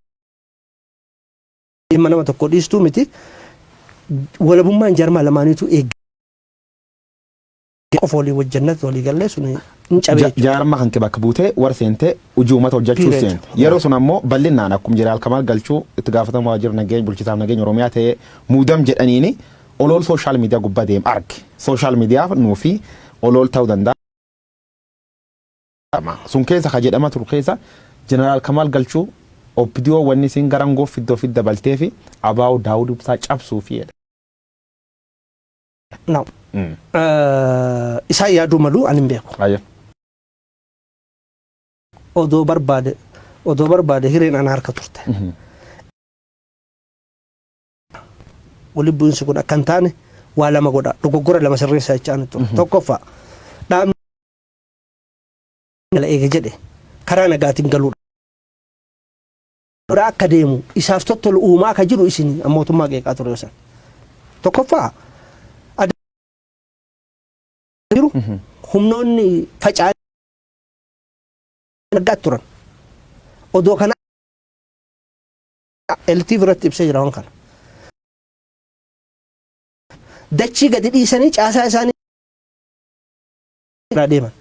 dhimma nama tokko dhiistuu miti, walabummaan jarmaa lamaaniitu eegga. Qofa walii wajjannatti walii gallee sun hin cabee jechuudha. Jaarmaa kan kee bakka buutee warra seentee hojii uummata hojjechuu Period. seente. Yeroo sun ammoo bal'inaan akkuma jeneraal Kamaal Galchuu itti gaafatamaa waajjira nageenya bulchisaaf nageenya Oromiyaa ta'ee muudam jedhaniini olool social media gubbaa deem arge. Social media nuufi olool ta'uu danda'a. Sun keessa ka jedhama turu keessa jeneraal Kamaal Galchuu OPDO wanni isin gara ngoo fiddoo fi dabaltee fi ABO Daawud Ibsaa cabsuu fi jedha. No. Isaan yaaduu malu, ani hin beeku. Odoo barbaade hireen ana harka turte. Walitti bu'iinsi kun akka hin taane waa lama godha. Dogoggora lama sirreessaa jechaa ani ture. Tokkoffaa, dhaabni eega jedhe karaa nagaatiin galuudha. Akka deemu isaaf tottolu uumaa akka jiru isin mootummaa qeeqaa ture san. Tokkoffaa, jiru humnoonni faca'anii argaa turan. Odoo kana LTV irratti ibsee jira waan kana. Dachii gadi dhiisanii caasaa isaanii irraa deeman.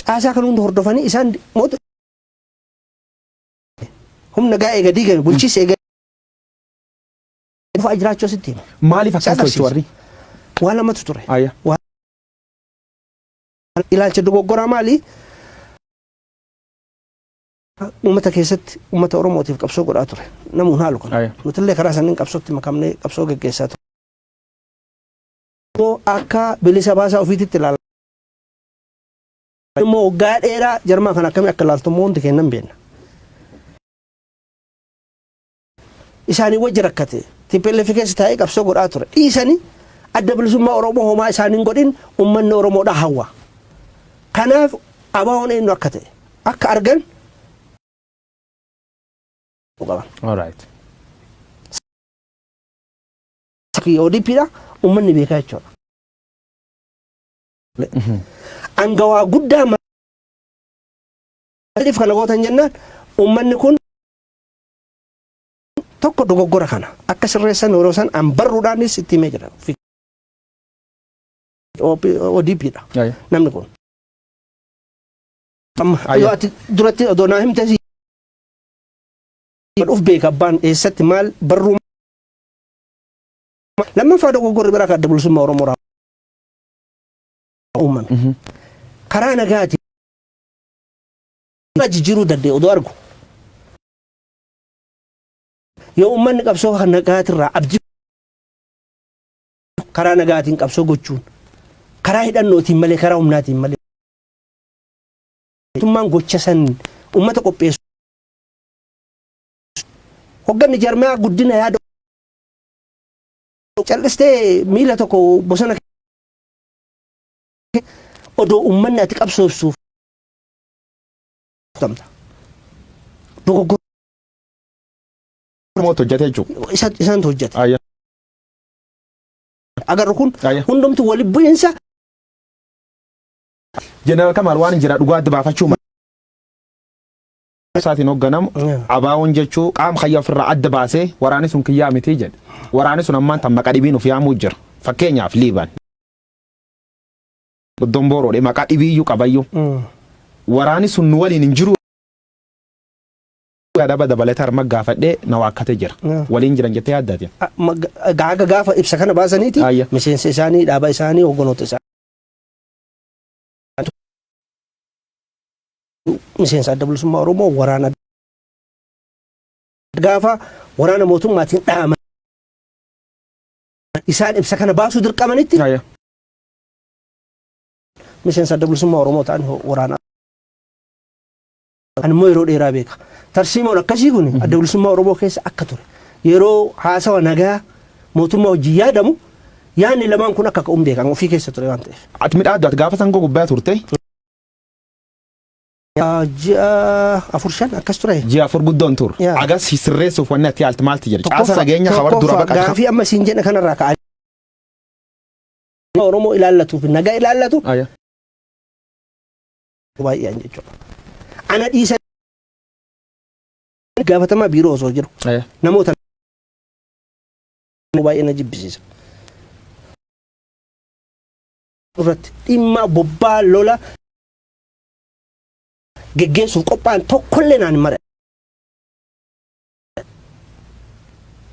Caasaa kan hunda hordofanii isaan humna gaa eega diigame bulchiinsa eega dhufaa jiraachuu asitti hima. Maaliif akkas Isa tolchu warri? Waa lamatu ture. Ilaalcha dogoggoraa maali? Uummata keessatti uummata Oromootiif qabsoo godhaa ture. Namuun haalu kana. Nutillee karaa sanniin qabsootti makamnee qabsoo geggeessaa ture. Immoo akka bilisa baasaa ofiititti ilaala. Immoo waggaa dheeraa jarmaa kana akkamii akka ilaaltu immoo hundi keenya hin beekna. Isaanii wajji rakkate. TPLF keessa taa'ee qabsoo godhaa ture. Dhiisanii Adda Bilisummaa Oromoo homaa isaanii hin godhin, uummanni Oromoodhaa hawwa. Kanaaf ABO'n eenyu akka ta'e akka argan qaban. ODP dha uummanni beekaa jechuudha. Angawaa guddaa maaliif kana gootan jennaan, uummanni kun tokko dogoggora kana akka sirreessan yeroo san an barruudhaanis itti himee jira. ODP dha namni kun. Amma yoo ati duratti odoo naa himte si dhuf beeka abbaan eessatti maal barruu. Lammaffaa, dogoggorri biraa kan Adda Bilisummaa Oromoo irraa uumame. Karaa nagaati jijjiiruu danda'e odoo argu. Yoo uummanni qabsoo kan nagaatirraa abdii karaa nagaatiin qabsoo gochuun karaa hidhannootiin malee, karaa humnaatiin malee, mootummaan gocha san uummata qopheessu. Hogganni jarmaa guddina yaada cal'istee miila tokko bosona odoo uummanni ati qabsoofsuuf tamta. Dogoggora Mootu hojjete jechuudha. Isaantu hojjete. Agarru kun hundumtu wali bu'iinsa. Jeneraal Kamaal, waan jira dhugaatti baafachuu isaatiin hoogganamu ABO'n jechuu qaama kayya ofirraa adda baasee waraanni sun kiyyaa miti jedhe. Waraanni sun ammaan tan maqa dhibiin of yaamuu jira. Fakkeenyaaf, Liiban. Dombooroodhe maqaa dhibiiyyuu qabayyuu. Waraanni sun nu waliin hin jiru. Adaba dabalatee harma gaafadhee na waakkate jira. Waliin jiran jettee yaaddaati? Gaaga gaafa ibsa kana baasaniiti miseensa isaanii, dhaaba isaanii, hogganoota isaanii. Miseensa Adda Bilisummaa Oromoo waraana gaafa waraana mootummaatiin dhahaman isaan ibsa kana baasuu dirqamanitti miseensa Adda Bilisummaa Oromoo ta'an waraana. Ani immoo yeroo dheeraa beeka. Tarsiimoon akkasii kun Adda Bilisummaa Oromoo keessa akka ture. Yeroo haasawa nagaa mootummaa wajjin yaadamu yaadni lamaan kun akka ka'uun beekama ofii keessa ture waan ta'eef. Ati midhaaddu ati gaafa sangoo gubbaa turte? Ji'a 4 5 akkas ture. Ji'a 4 guddoon tur. Agas sirreessuuf wanni ati yaaltu maalti jira? Caasa nageenya kawar dura baqata. Gaafii amma siin jedhe kanarraa ka'anii Oromoo ilaallatuuf nagaa ilaallatu baay'een jechuudha. Ana dhiisa gaafatamaa biiroo osoo jiru namoota baay'ee na jibbisiisa. Irratti dhimma bobbaa lola geggeessuuf qophaa'an tokkollee naan hin mari'anne.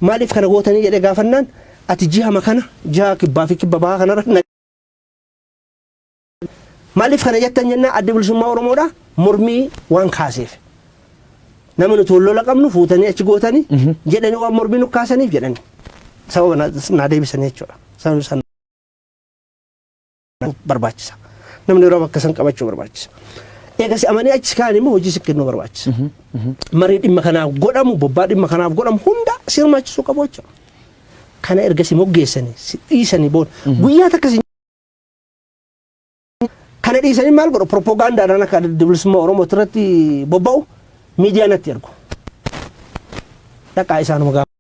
Maaliif kana gootanii jedhee gaafannaan, ati ji'a kana ji'a kibbaa fi kibba bahaa kanarratti maaliif kana jettan jennaan, Adda Bilisummaa Oromoodha mormii waan kaaseef. Nama nuti wal lola qabnu fuutanii achi gootanii jedhanii waan mormii nu kaasaniif jedhanii sababa naa deebisanii jechuudha. Sababni san barbaachisa. Namni yeroo bakka san qabachuu barbaachisa. Eegas amanii achi kaan immoo hojii si kennuu barbaachisa. Marii dhimma kanaaf godhamu, bobbaa dhimma kanaaf godhamu hunda si hirmaachisuu qabu jechuudha. Kana erga si moggeessanii si dhiisanii booda guyyaa takka si kana dhiisanii maal godhu? Propoogaandaadhaan akka Adda Bilisummaa Oromoo irratti bobba'u miidiyaa natti ergu. Dhaqaa isaanuma gaafa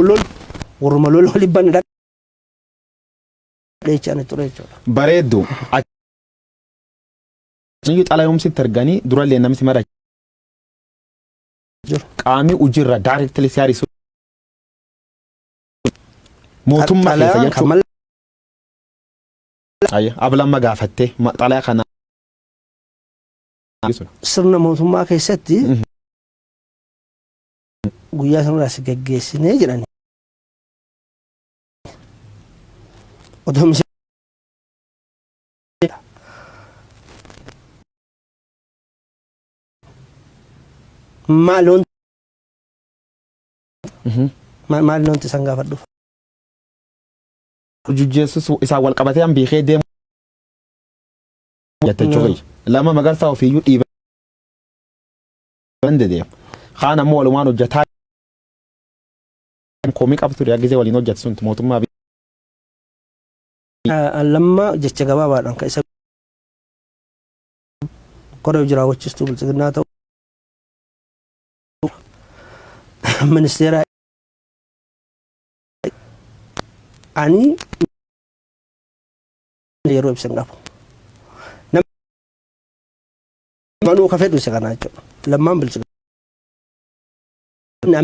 lol warruma lola waliin banne dhaqaa jechaa ture jechuudha. Bareeddu. Achiyyuu xalayoomsitti erganii durallee namni si mara jiru. Qaamni hojiirra directly si hariisu mootummaa keessa Xalayaan kan jechuudha. Ayya, ablamma gaafattee xalayaa kana. Sirna mootummaa keessatti guyyaa sanarraa si geggeessinee jedhani. Otoo maal maal wanti isaan gaafadhuuf? Jujjeessus isaan wal qabatee an beekee deemu jette jechuudha. Lama Magarsaa ofiiyyuu dhiiban deema. Kaan ammoo walumaan hojjetaa komii qabtu ture gisee waliin hojjetu sun mootummaa. Lamma jecha gabaabaadhaan kan isa koree hojii raawwachiistuu Biltsiginnaa ta'u ministeera ani yeroo ibsan qabu. Manuu ka fedhu isa kanaa jechuudha. Lammaan Biltsiginnaa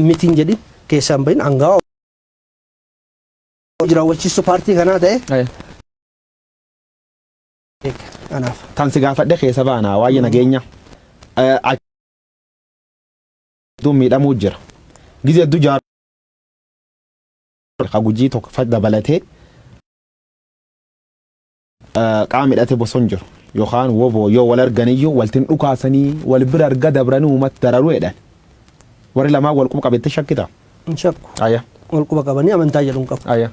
mitiin jedhin keessaan bahin aangawa hojii raawwachiistuu paartii kanaa ta'e anaaf. Tan si gaafadhe keessa baana waa'ee nageenya. Hedduu miidhamuu jira. Gizee hedduu jaar ka Gujii tokko fa dabalatee qaama hidhate boson jiru yookaan woboo yoo wal arganiyyuu waltiin dhukaasanii wal bira arga dabranii uummata dararuu jedhan. Warri lamaan wal quba qabetti shakkita. Hin shakku. Aya. Wal quba qabanii amantaa jedhu hin qabu. Aya.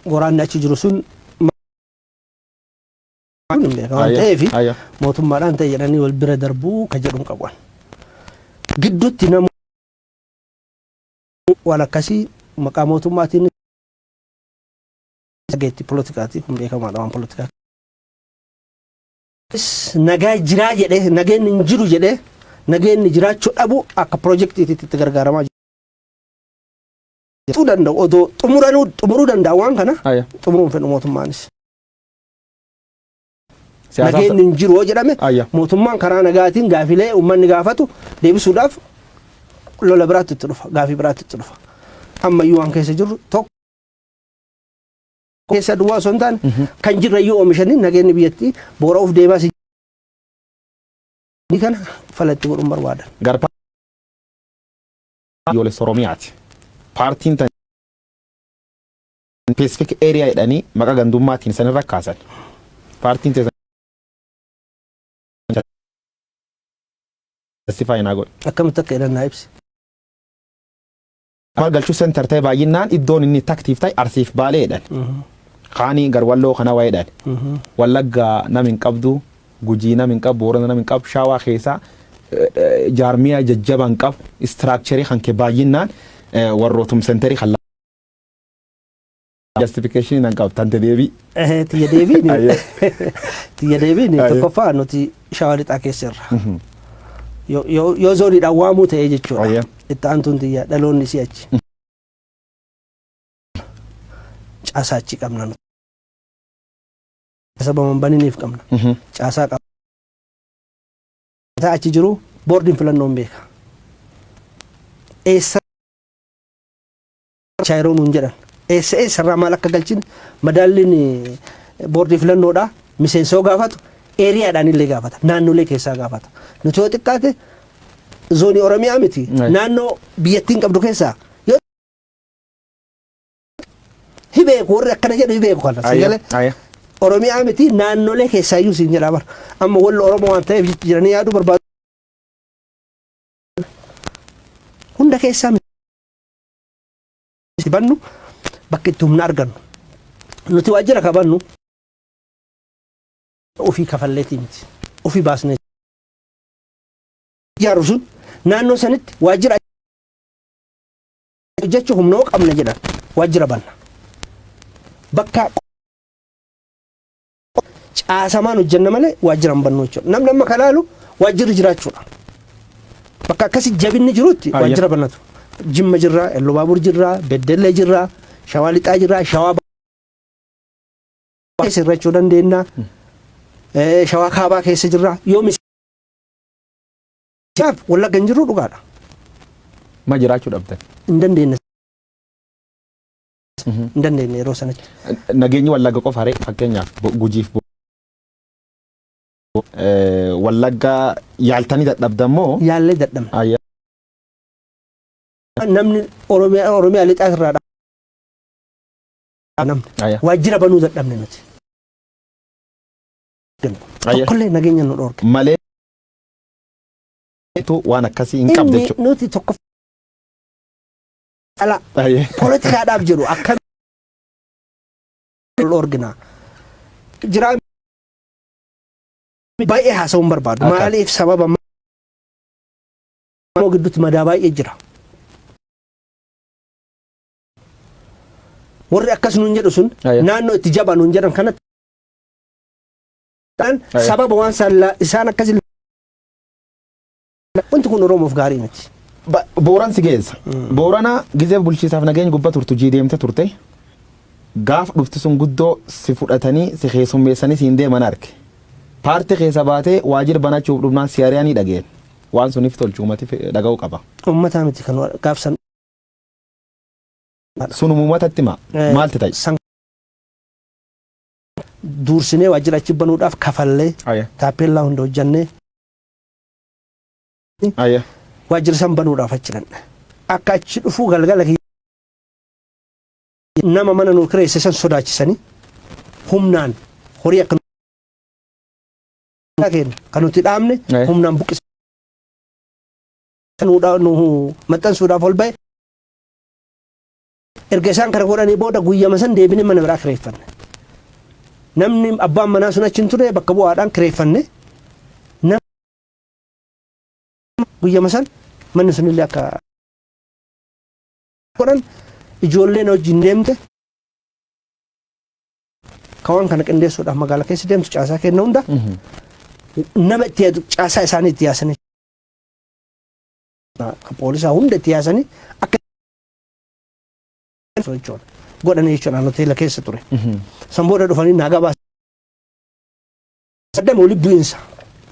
Waraanni achi jiru sun hin beeka waan ta'eef Aya. mootummaadhaan ta'e jedhanii wal bira darbuu ka jedhu hin qabu. Gidduutti namu waan akkasii maqaa mootummaatiin dhageetti poolitikaati kun beekamaadha waan poolitikaa. Nagaa jiraa jedhee nageenyi hin jiru jedhee nageenyi jiraachuu dhabu akka piroojeektiitti itti gargaaramaa jiru danda'u odoo xumuranuu xumuruu danda'a waan kana Aya. xumuruun fedhu mootummaanis. Siyaasaaf. Nageenyi hin jiru yoo jedhame Ayya. mootummaan karaa nagaatiin gaafilee uummanni gaafatu deebisuudhaaf lola biraatti itti dhufa, gaafii biraatti itti dhufa. Ammayyuu waan keessa jirru tokko keessa duwwaa osoo hin taane kan jirrayyuu oomishanii nageenyi biyyattii boora'uuf deemaa si Kana falatti godhuun barbaadan. Gar biyyoolessa Oromiyaati. Paartiin tan specific area jedhanii maqaa gandummaatiin isan irra kaasan. Paartiin teessan justify naa godhe. Akkamitti akka jedhan naa ibsi. Maal galchuu center ta'e baay'inaan iddoon inni active ta'e Arsiif Baalee jedhan. Kaanii gar Walloo kana waa jedhan. Wallaggaa nam hin qabdu, Gujii nam hin qabu, Boorana nam hin qabu, Shawaa keessaa jaarmiyaa jajjabaa hin qabu, structure kan kee baay'inaan warrootum center kan justification nan qabu tante deebii. Tiyya deebiin tiyya deebiin tokkoffaa nuti Shawaa Lixaa keessa irra. Yoo zooniidhaan waamuu ta'ee jechuudha. Itti aantuun tiyya dhaloonni isii achi. Caasaa achi qabna nuti. Sababa baniniif qabna. Caasaa qabna. Achi jiru boordiin filannoon beeka. Eessa chaayiroo nuun jedhan. Eessa eessarraa maal akka galchine madaalliin boordii filannoodhaa miseensa yoo gaafatu areadhaan illee gaafata. Naannolee keessaa gaafata. Nuti yoo xiqqaate zoonii Oromiyaa miti, naannoo biyyattiin qabdu keessaa yoo hibeeku, warri akkana jedhu hibeeku kana. Si galee Oromiyaa miti, naannolee keessaayyuu siin jedhaa bara. Amma walli Oromoo waan ta'eef jedhanii yaaduu barbaadu. Hunda keessaa miti bannu bakka itti humna argannu. Nuti waajjira kabannu ofii kafalleetii miti. Ofii baasnee ijaaru sun naannoo sanitti waajjira hojjechuu humna qabna jedhan waajjira banna. Bakka caasamaan hojjenna malee waajjira hin bannu jechuudha. Namni amma kalaalu waajjirri jiraachuudha. Bakka akkasii jabinni jirutti waajjira bannatu. Jimma jirraa, Ellubaabur jirraa, Beddellee jirraa, Shawaa Lixaa jirraa, Shawaa keessa irrachuu dandeenya. Shawaa Kaabaa keessa jirraa. Yoo misaaf Wallagga hin jirru dhugaadha. Ma jiraachuu dhabdan? Hin dandeenye. Hin dandeenye yeroo sanatti. Nageenyi Wallagga qofa ree? Fakkeenyaaf Gujiif Wallagga yaaltanii dadhabdan moo? Yaallee dadhabne. Namni Oromiyaa Lixaa irraa namni waajjira banuu dadhabne nuti. Tokkollee nageenya nu dhoorge. Malee waan akkasii hin qabde Inni jechuudha. Nuti tokko ala poolitikaadhaaf jedhu akka dhoorgina. Jiraa baay'ee haasa'uun barbaadu. Maaliif sababa moo gidduutti madaa baay'ee jira. Warri akkas nuun jedhu sun naannoo itti jaba nuun jedhan kanatti sababa waan isaan akkasi wanti kun Oromoof gaarii miti. Booran si geessa. Boorana gizee bulchiisaaf nageenya gubbaa turtu jii deemte turte. Gaaf dhufti sun guddoo si fudhatanii si keessummeessanii siin deeman arge. Paartii keessa baatee waajjira banachuuf dhufnaan si ari'anii dhageen. Waan suniif tolchu uummati dhaga'uu qaba. Uummataa miti kan gaafsan. Sun uummatatti ma? Maalti ta'e? San duursinee waajjira achi banuudhaaf kafallee taappellaa hunda hojjannee waajjira san banuudhaaf achi dhanne. Akka achi dhufuu galgala nama mana nuu kireesse san sodaachisanii humnaan horii akka keenya kan nuti dhaabne humnaan buqqisanii nu maxxansuudhaaf ol ba'e. Erga isaan kana godhanii booda guyyama san deebinee mana biraa kireeffanne. Namni abbaan manaa sun achi hin ture, bakka bu'aadhaan kireeffanne. Nama guyyama san manni sunillee akka godhan ijoolleen wajjin deemte kan waan kana qindeessuudhaaf magaalaa keessa deemtu caasaa kenna hunda nama itti yaadu caasaa isaanii itti yaasanii kan poolisaa hunda itti yaasanii akka jechuudha godhanii jechuudha hoteela keessa ture. San booda dhufanii naa gabaasa. Saddam wali bu'iinsa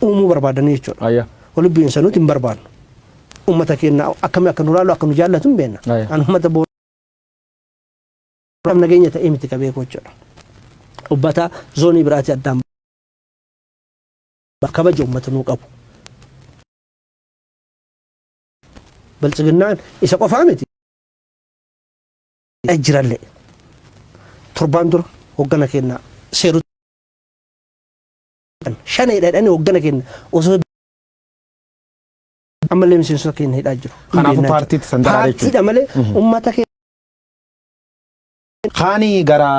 uumuu barbaadanii jechuudha. Wali bu'iinsa nuti hin barbaadnu. Uummata keenya akkamii akka nu laalu, akka nu jaallatu hin beekna. An uummata booda nageenya ta'ee miti ka beeku jechuudha. Uummata zoonii biraati addaan kabaja uummata nuu qabu. Biltsiginnaan isa qofaa miti. Jirallee. Torbaan dura hoggana keenya seeru shaneedha jedhanii hoggana keenya osoo ammallee miseensota keenya hidhaa jiru. Kanaafuu paartiitti san daraa jechuudha. Paartiidha malee uummata keenya. Kaanii gara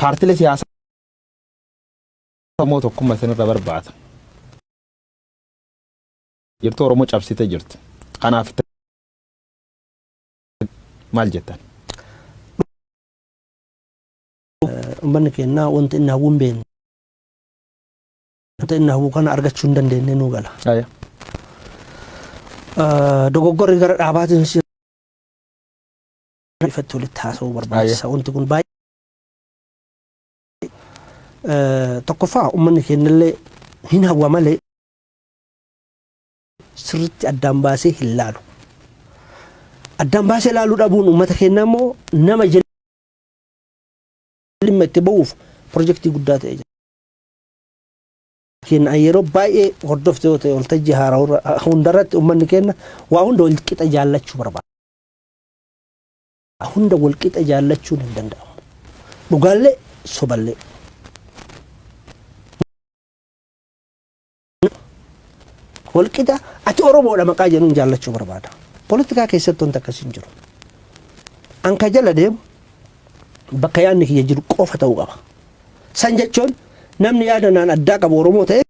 paartilee siyaasaa Oromoo tokkummaa isinirra barbaada. Jirtu Oromoo cabsite jirti. Kanaaf maal jettan? Uummanni keenya wanti inni hawwu hin beekne. Wanta inni hawwu kana argachuu hin dandeenye nuu gala. Dogoggorri gara dhaabaatiin ifatti walitti haasa'uu barbaachisa. Wanti kun baay'ee tokkoffaa uummanni keenyallee hin hawwa malee sirriitti addaan baasee hin laalu. Addaan baasee laaluu dhabuun uummata keenyaa immoo nama dhimma itti ba'uuf pirojektii guddaa ta'e jira. Keenya yeroo baay'ee hordofte yoo ta'e waltajjii haaraa hundarratti uummanni keenya waa hunda wal qixa jaallachuu barbaada. Hunda wal qixa jaallachuun hin danda'amu. Dhugaallee soballee. Wal qixa ati Oromoodha maqaa jedhuun jaallachuu barbaada. Poolitikaa keessatti wanti akkasii hin jiru. An ka jala deemu bakka yaadni kiyya jiru qofa ta'uu qaba. San jechuun namni yaada naan addaa qabu Oromoo ta'e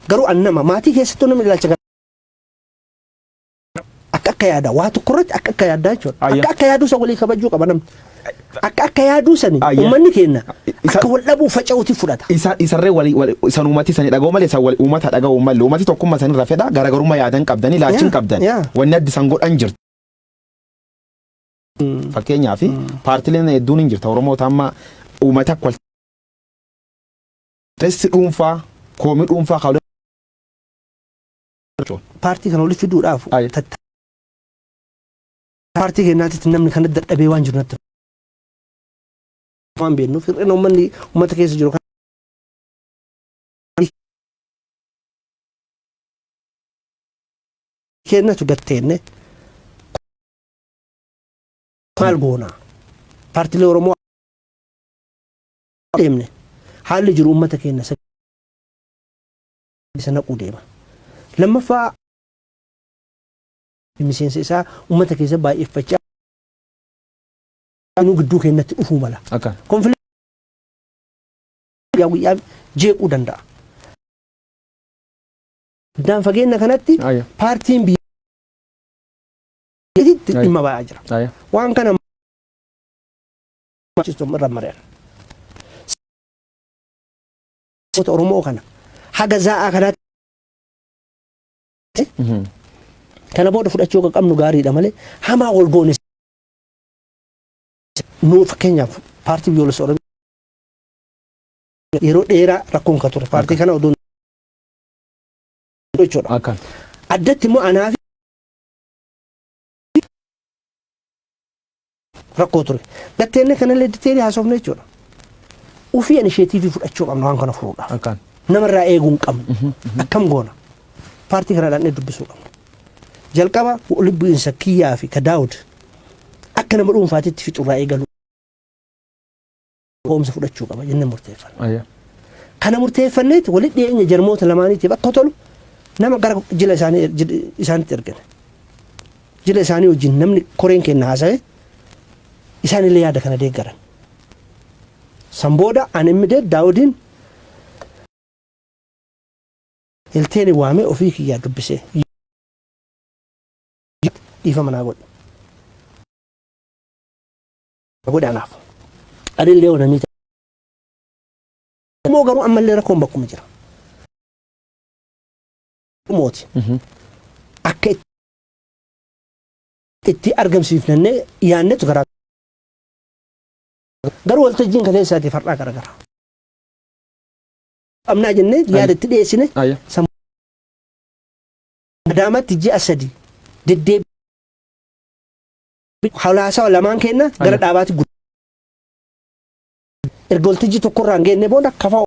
garuu an nama maatii keessattuu namni ilaalcha akka akka yaada waa tokko irratti akka akka yaaddaa jechuudha. Akka akka yaaduu san walii kabajuu qaba namni. Akka akka yaaduu sani uummanni keenya akka wal dhabuu faca'uuti fudhata. Isa isarree wali wali isan uummati sani dhaga'u malee isan wali uummata dhaga'u malee uummati tokkummaa sanirra fedha garaagarummaa yaadan qabdanii laachiin qabdan wanni addi san godhan jirti. Fakkeenyaaf paartileen hedduun hin jirta Oromoota amma uummata akka wal Tessi dhuunfaa koomii dhuunfaa kaawwan Paartii kana walitti fiduudhaaf paartii keenyaatitti namni kana dadhabee waan jiru natti waan beeknuuf hir'ina uummanni uummata keessa jiru keenyatu gatteenne maal goona paartiilee Oromoo deemne haalli jiru uummata keenya isa naquu deema. Lammaffaa miseensa isaa uummata keessa baay'effachaa nu gidduu keenyatti dhufuu mala. Konfiliiktii guyyaa guyyaa jeequu danda'a. Addaan fageenya kanatti paartiin biyyattiitti dhimma ba'aa jira. Waan kana irra mari'an. Oromoo kana haga zaa'aa kanaatti kana booda fudhachuu akka qabnu gaariidha malee hamaa wal goone nu fakkeenyaaf paartii biyyoolessa Oromiyaa yeroo dheeraa rakkoon kan ture paartii kana oduu jechuudha. Addatti immoo anaa fi rakkoo ture. Gatteenne kanallee diteelii haasofne jechuudha. Ufii inisheetiivii fudhachuu qabna waan kana furuudhaaf. Akkaan. Namarraa eeguu hin qabnu. Akkam goona? Paartii kana dhaqnee dubbisuu qabna. Jalqaba walitti bu'iinsa kiyyaa fi ka Daawud akka nama dhuunfaatitti fixurraa eegaluu ka'umsa fudhachuu qaba jennee murteeffanne. Kana murteeffanneeti walitti dhiyeenya jarmoota lamaaniitiif akka tolu nama gara jila isaanii isaanitti ergine. Jila isaanii wajjin namni koreen keenya haasa'e isaanillee yaada kana deeggaran. San booda ani immidee Daawudiin Hilteeni waamee ofii kiyyaa dubbisee dhiifama naa godhi. Godhe anaaf. Anillee yoo namii immoo garuu ammallee rakkoon bakkuma jira. Mooti. Akka itti argamsiifnannee yaannetu garaa garuu waltajjiin kaleessaatiif har'aa garagara. Qabnaa jennee yaada itti dhiyeessine Adaamatti ji'a 3 deddeebi haasawa lamaan keenya gara dhaabaatti guddaa. Erga waltajjii tokkorraan geenne booda kafaa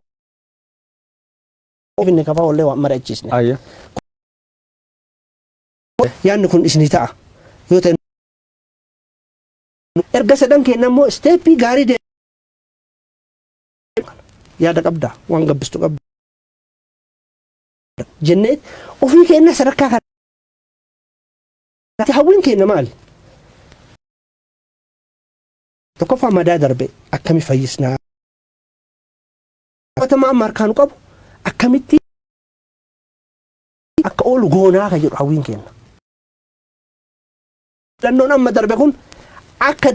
finne kafaa ollee waan mari'achiisne. Yaadni kun isinii ta'a yoo ta'e erga sadan keenya immoo step gaarii deemu yaada qabda, waan gabbistu qabda jennee ofii keenya sadarkaa kana hawwiin keenya maali? Tokkoffaa, madaa darbe akkami fayyisnaa? Qabatamaa amma harkaa nu qabu akkamitti akka oolu goonaa ka jedhu hawwiin keenya. Filannoon amma darbe kun akka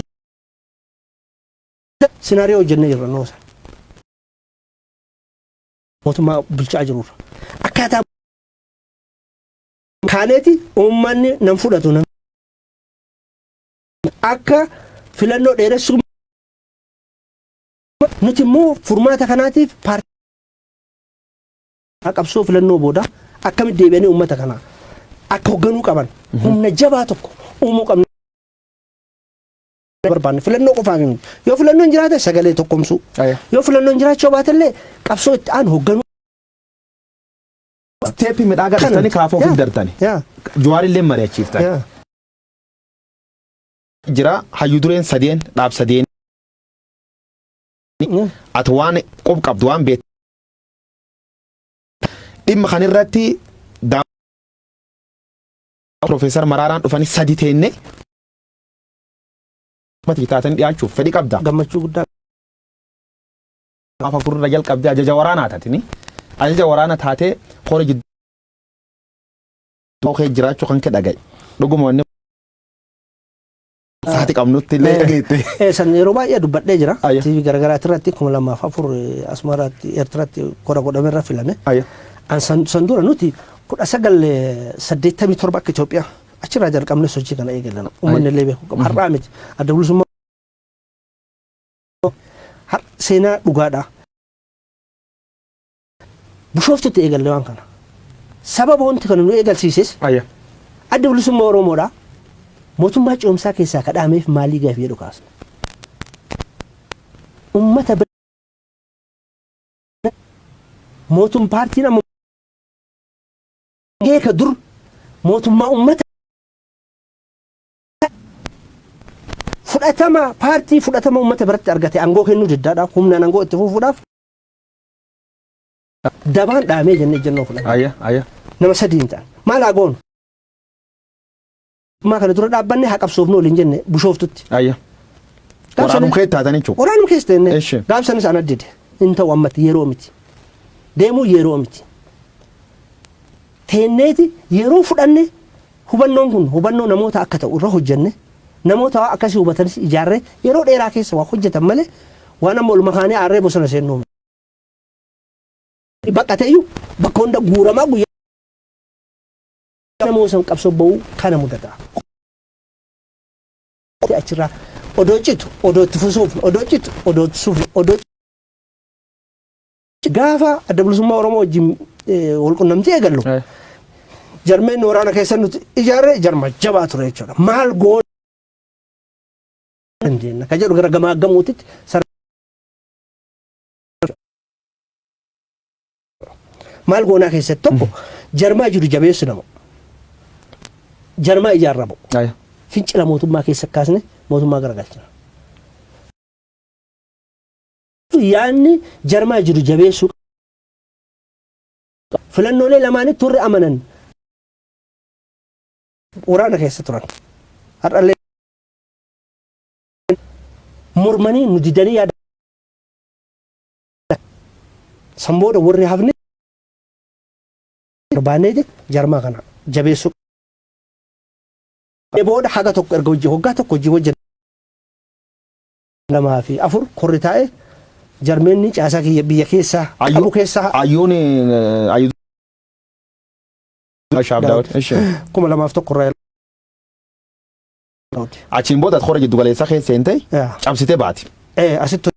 scenario hojjennee jirra noosa. Mootummaa bulchaa jirurra. Akkaataa kaaneeti uummanni nan fudhatu nan akka filannoo dheeressuu, nuti immoo furmaata kanaatiif paartii qabsoo filannoo booda akkamitti deebi'anii uummata kana akka hoogganuu qaban humna jabaa tokko uumuu qabna. Barbaanne filannoo qofaaf miti. Yoo filannoon jiraate sagalee tokkomsuu. Yoo filannoon jiraachuu baatellee qabsoo itti aanu hoogganuu. Step midhaagaa dhuftanii kaafoo ofiif dartani. Jawaarillee mari'achiiftan. Jira hayyu dureen sadeen, dhaab sadeen. Ati waan qub qabdu, waan beektu. Dhimma kanirratti Profeesar Maraaraan dhufanii sadi teenne mati taatanii dhiyaachuuf fedhii qabda. Gammachuu guddaa. Gaafa afurra jalqabdee ajaja waraanaa taatini. Ajaja waraana taatee hora jidduu kee jiraachuu kan kee dhagaye. Dhuguma wanni saati qabnutti illee dhageette. San yeroo baay'ee dubbadhee jira. TV garaagaraati irratti 2004 Asmaraatti, Eertiraatti kora godhame irra filame. An san dura nuti 1987 akka Itoophiyaa achirraa jalqabne sochii kana eegalan. Uummanni illee beekuu qaba. Har'aa miti. Adda Bilisummaa seenaa dhugaadha. Bishooftutti eegalle waan kana. Sababa wanti kana nu eegalsiises Adda Bilisummaa Oromoodha. Mootummaa ce'umsaa keessaa kadhaameef maalii gaafii jedhu kaasne. Uummata bira mootum paartiin amma geeka dur mootummaa uummata fudhatama, paartii fudhatama uummata biratti argate aangoo kennuu diddaadhaaf, humnaan aangoo itti fufuudhaaf dabaan dhaamee jennee ejjennoo fudhanne. Ayya ayya. Nama sadiin ta'an. Maal haa goonu? Maa kana dura dhaabbanne haa qabsoofnu waliin jenne Bushooftutti. Waraanum kee taatan jechuudha. Waraanum keessa teenne. Gaafsanis ana dide. Hin ta'u, ammatti yeroo miti. Deemuu yeroo miti. Teenneeti yeroo fudhanne, hubannoon kun hubannoo namoota akka ta'u irra hojjenne, namoota waa akkasii hubatanis ijaarree yeroo dheeraa keessa waa hojjetan malee waan amma oluma kaanee aarree bosona seennuu miti. Baqate iyyuu bakka hunda guuramaa guyyaa namoota san qabsoo ba'uu kana mudata. Achirraa odoo citu, odoo itti fusuuf, odoo citu, odoo itti suufne, odoo gaafa Adda Bilisummaa Oromoo wajjin wal qunnamtii eegallu jarmeen waraana keessa nuti ijaarre jarma jabaa ture jechuudha. Maal goona dandeenya ka jedhu gara gamaa gamuutitti maal goonaa keessatti tokko jarmaa jiru jabeessu, nama jarmaa ijaarramu fincila mootummaa keessa kaasne mootummaa garagalchina. Yaanni jarmaa jiru jabeessuu, filannoolee lamaanitti warri amanan waraana keessa turan. Har'allee mormanii nu didanii yaada san booda warri hafne barbaanneeti jarmaa kana jabeessuu. Booda haga tokko erga hojii waggaa tokko hojii hojii 2 fi 4 korri taa'e, jarmeenni caasaa kiyya biyya keessaa qabu keessaa Ayyuun ayyuu Shaab Daawud. Ishi. 2001 irraa. Achiin booda ati hora jiddu galeessaa keessa seente cabsitee baati. Asitti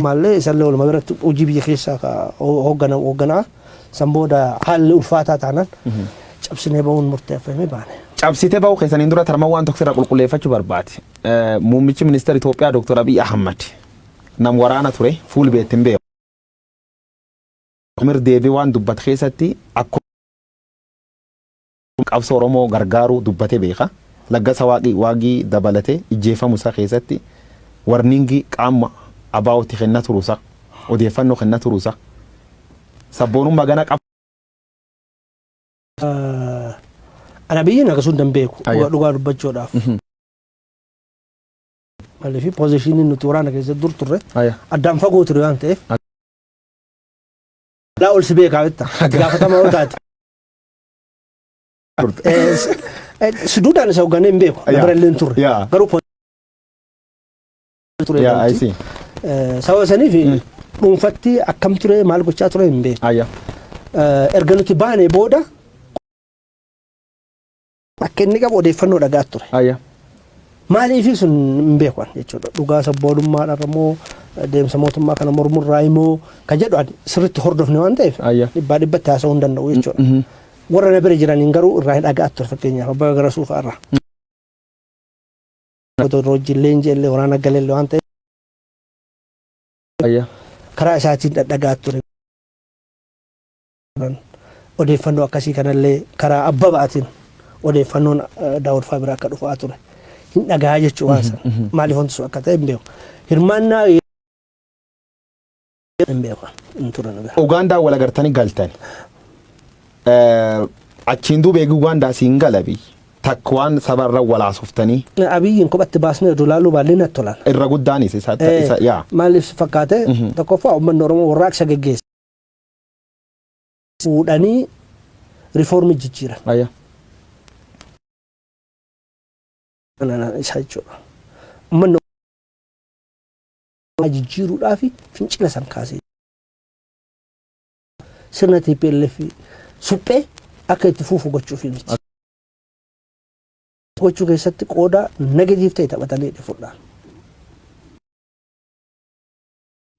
maallee isallee walumaa biratti hojii biyya keessaa ka hoogganaa san booda haalli ulfaataa taanaan cabsinee ba'uun murteeffamee baane. Cabsitee ba'uu keessaniin dura tarma waan tokko irraa qulqulleeffachuu barbaade. Muummichi ministeera Itoophiyaa Dr. Abiy Ahmad nam waraana ture, fuul beektin beeku. Mir deebii waan dubbate keessatti akkuma Qabsoo Oromoo gargaaruu dubbatee beeka. Laggasa Waaqii Waagii dabalatee ijjeefamu isaa keessatti warning qaama ABOtti kenna turuusa, odeeffannoo kenna turuusa. Sabboonummaa gana qab. Ana biyyi akkasuma hin beeku Ayya. Dhugaa dubbachuudhaaf. Maaliif, position iin nuti waraana keessatti dur turre addaan fagoo ture waan ta'eef. Laa ol si beekaa betta. Itti gaafatamaa yoo taate. Suduudhaan isa hoogganee hin beeku. Na bira illee hin turre. Garuu ture. Yeah, I see. Sababa saniif dhuunfatti akkam ture, maal gochaa ture hin beeku. Erga nuti baane booda akka inni qabu odeeffannoo dhagaa ture. Maaliif sun hin beeku ani jechuudha. Dhugaa sabboonummaadhaan immoo deemsa mootummaa kana mormurraa immoo ka jedhu ani sirriitti hordofne waan ta'eef dhibbaa dhibbatti haasa'uu hin danda'u jechuudha. Warra na bira jiraniin garuu irraa hin dhagaa ture, fakkeenyaaf Abbaa Garasuu fa'aa irraa. Otoo wajjin leenjii illee waraana galeellee waan ta'eef karaa isaatiin dhadhagaa ture. Odeeffannoo akkasii kanallee karaa Abbabaatiin odeeffannoon Daawud fa'aa bira akka dhufaa ture. Hin dhagaa jechuu waan sana. Maaliif wanti sun akka ta'e hin beeku. Hirmaannaa hin beeku. Hin ture nu bira. Ugaandaa wal agartanii galtan. Achiin duuba eegi Ugaandaa siin galabi. Takka waan sabarra walaasoftanii? Abiyyiin kophatti baasnee oduu laaluu baannee natti tolan. Irra guddaanis isa isa yaa. Maaliif si fakkaate? Tokkoffaa, uummanni Oromoo warraaqsa geggeesse. Fuudhanii riifoormii jijjiiran. Isa jechuudha. Uummanni jijjiiruudhaaf fincila san kaasee. Sirna TPLF suphee akka itti fufu gochuuf miti. Gochuu keessatti qooda negative ta'e taphatanii fudhaan.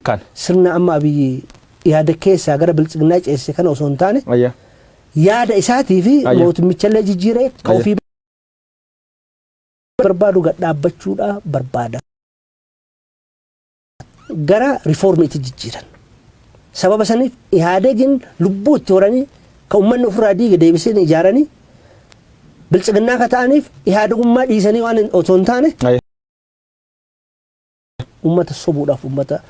Kan. Sirna amma Abiyyi yaada keessaa gara biltsiginnaa ceesise kana osoo hin taane yaada isaatii fi mootummichallee jijjiiree ka ofii barbaadu gad dhaabbachuudha barbaada. Gara riifoormiitti jijjiiran. Sababa saniif Ihaadegiin lubbuu itti horanii kan uummanni ofirraa diige deebisanii ijaaranii biltsiginnaa ka ta'aniif Ihaadegummaa dhiisanii waan osoo hin taane uummata sobuudhaaf uummata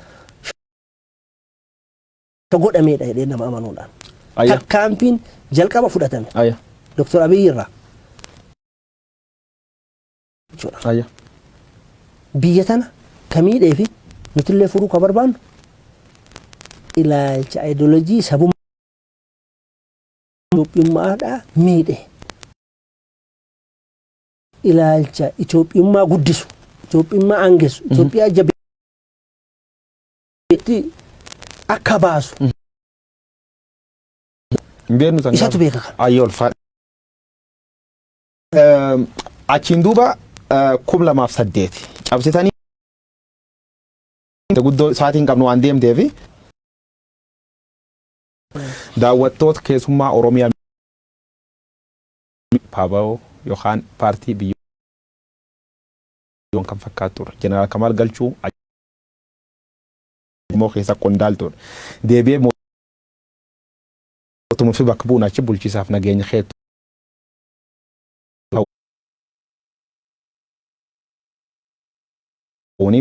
godhameedha jedhee nama amanuudhaan. Tarkaanfiin jalqaba fudhatame Dr. Abiyyi irraa jechuudha. Biyya tana ka miidhee fi nutillee furuu ka barbaannu ilaalcha ideoloojii sabummaa Itoophiyummaadhaa miidhe. Ilaalcha Itoophiyummaa guddisu, Itoophiyummaa aangessu, Itoophiyaa jabeetti akka baasu Hin beeknu san. Isatu beeka kana. Ayyee, ulfaadha. Achiin duuba 2008 cabsitanii guddoo isaatiin qabnu waan deemteefi daawwattoota keessummaa Oromiyaa PABO yookaan paartii biyyoon kan fakkaatudha. Jeneraal Kamaal Galchuu immoo keessa qondaaltudha. Deebi'ee mootummaa fi bakka bu'uun achi bulchiisaaf nageenya keetu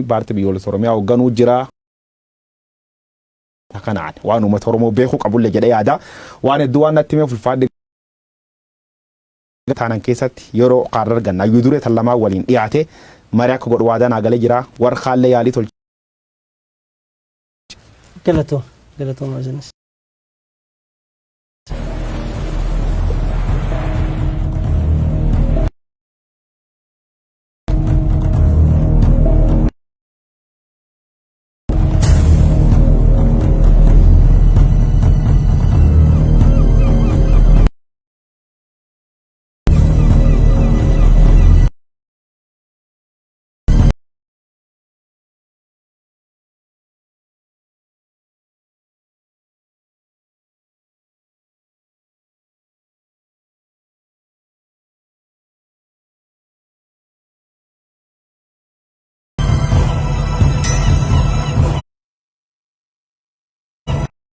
paartii biyyoolessa Oromiyaa hoogganuu jira. Kanaan waan uummata Oromoo beekuu qabullee jedhee yaada. Waan hedduu waan natti himeef ulfaadhi. Taanan keessatti yeroo kaarra arganna. Hayyuu duree tan lamaan waliin dhiyaate marii akka godhu waadaa naa galee jira. Warra kaallee yaalii tolche. Galatoom, galatoom isinis.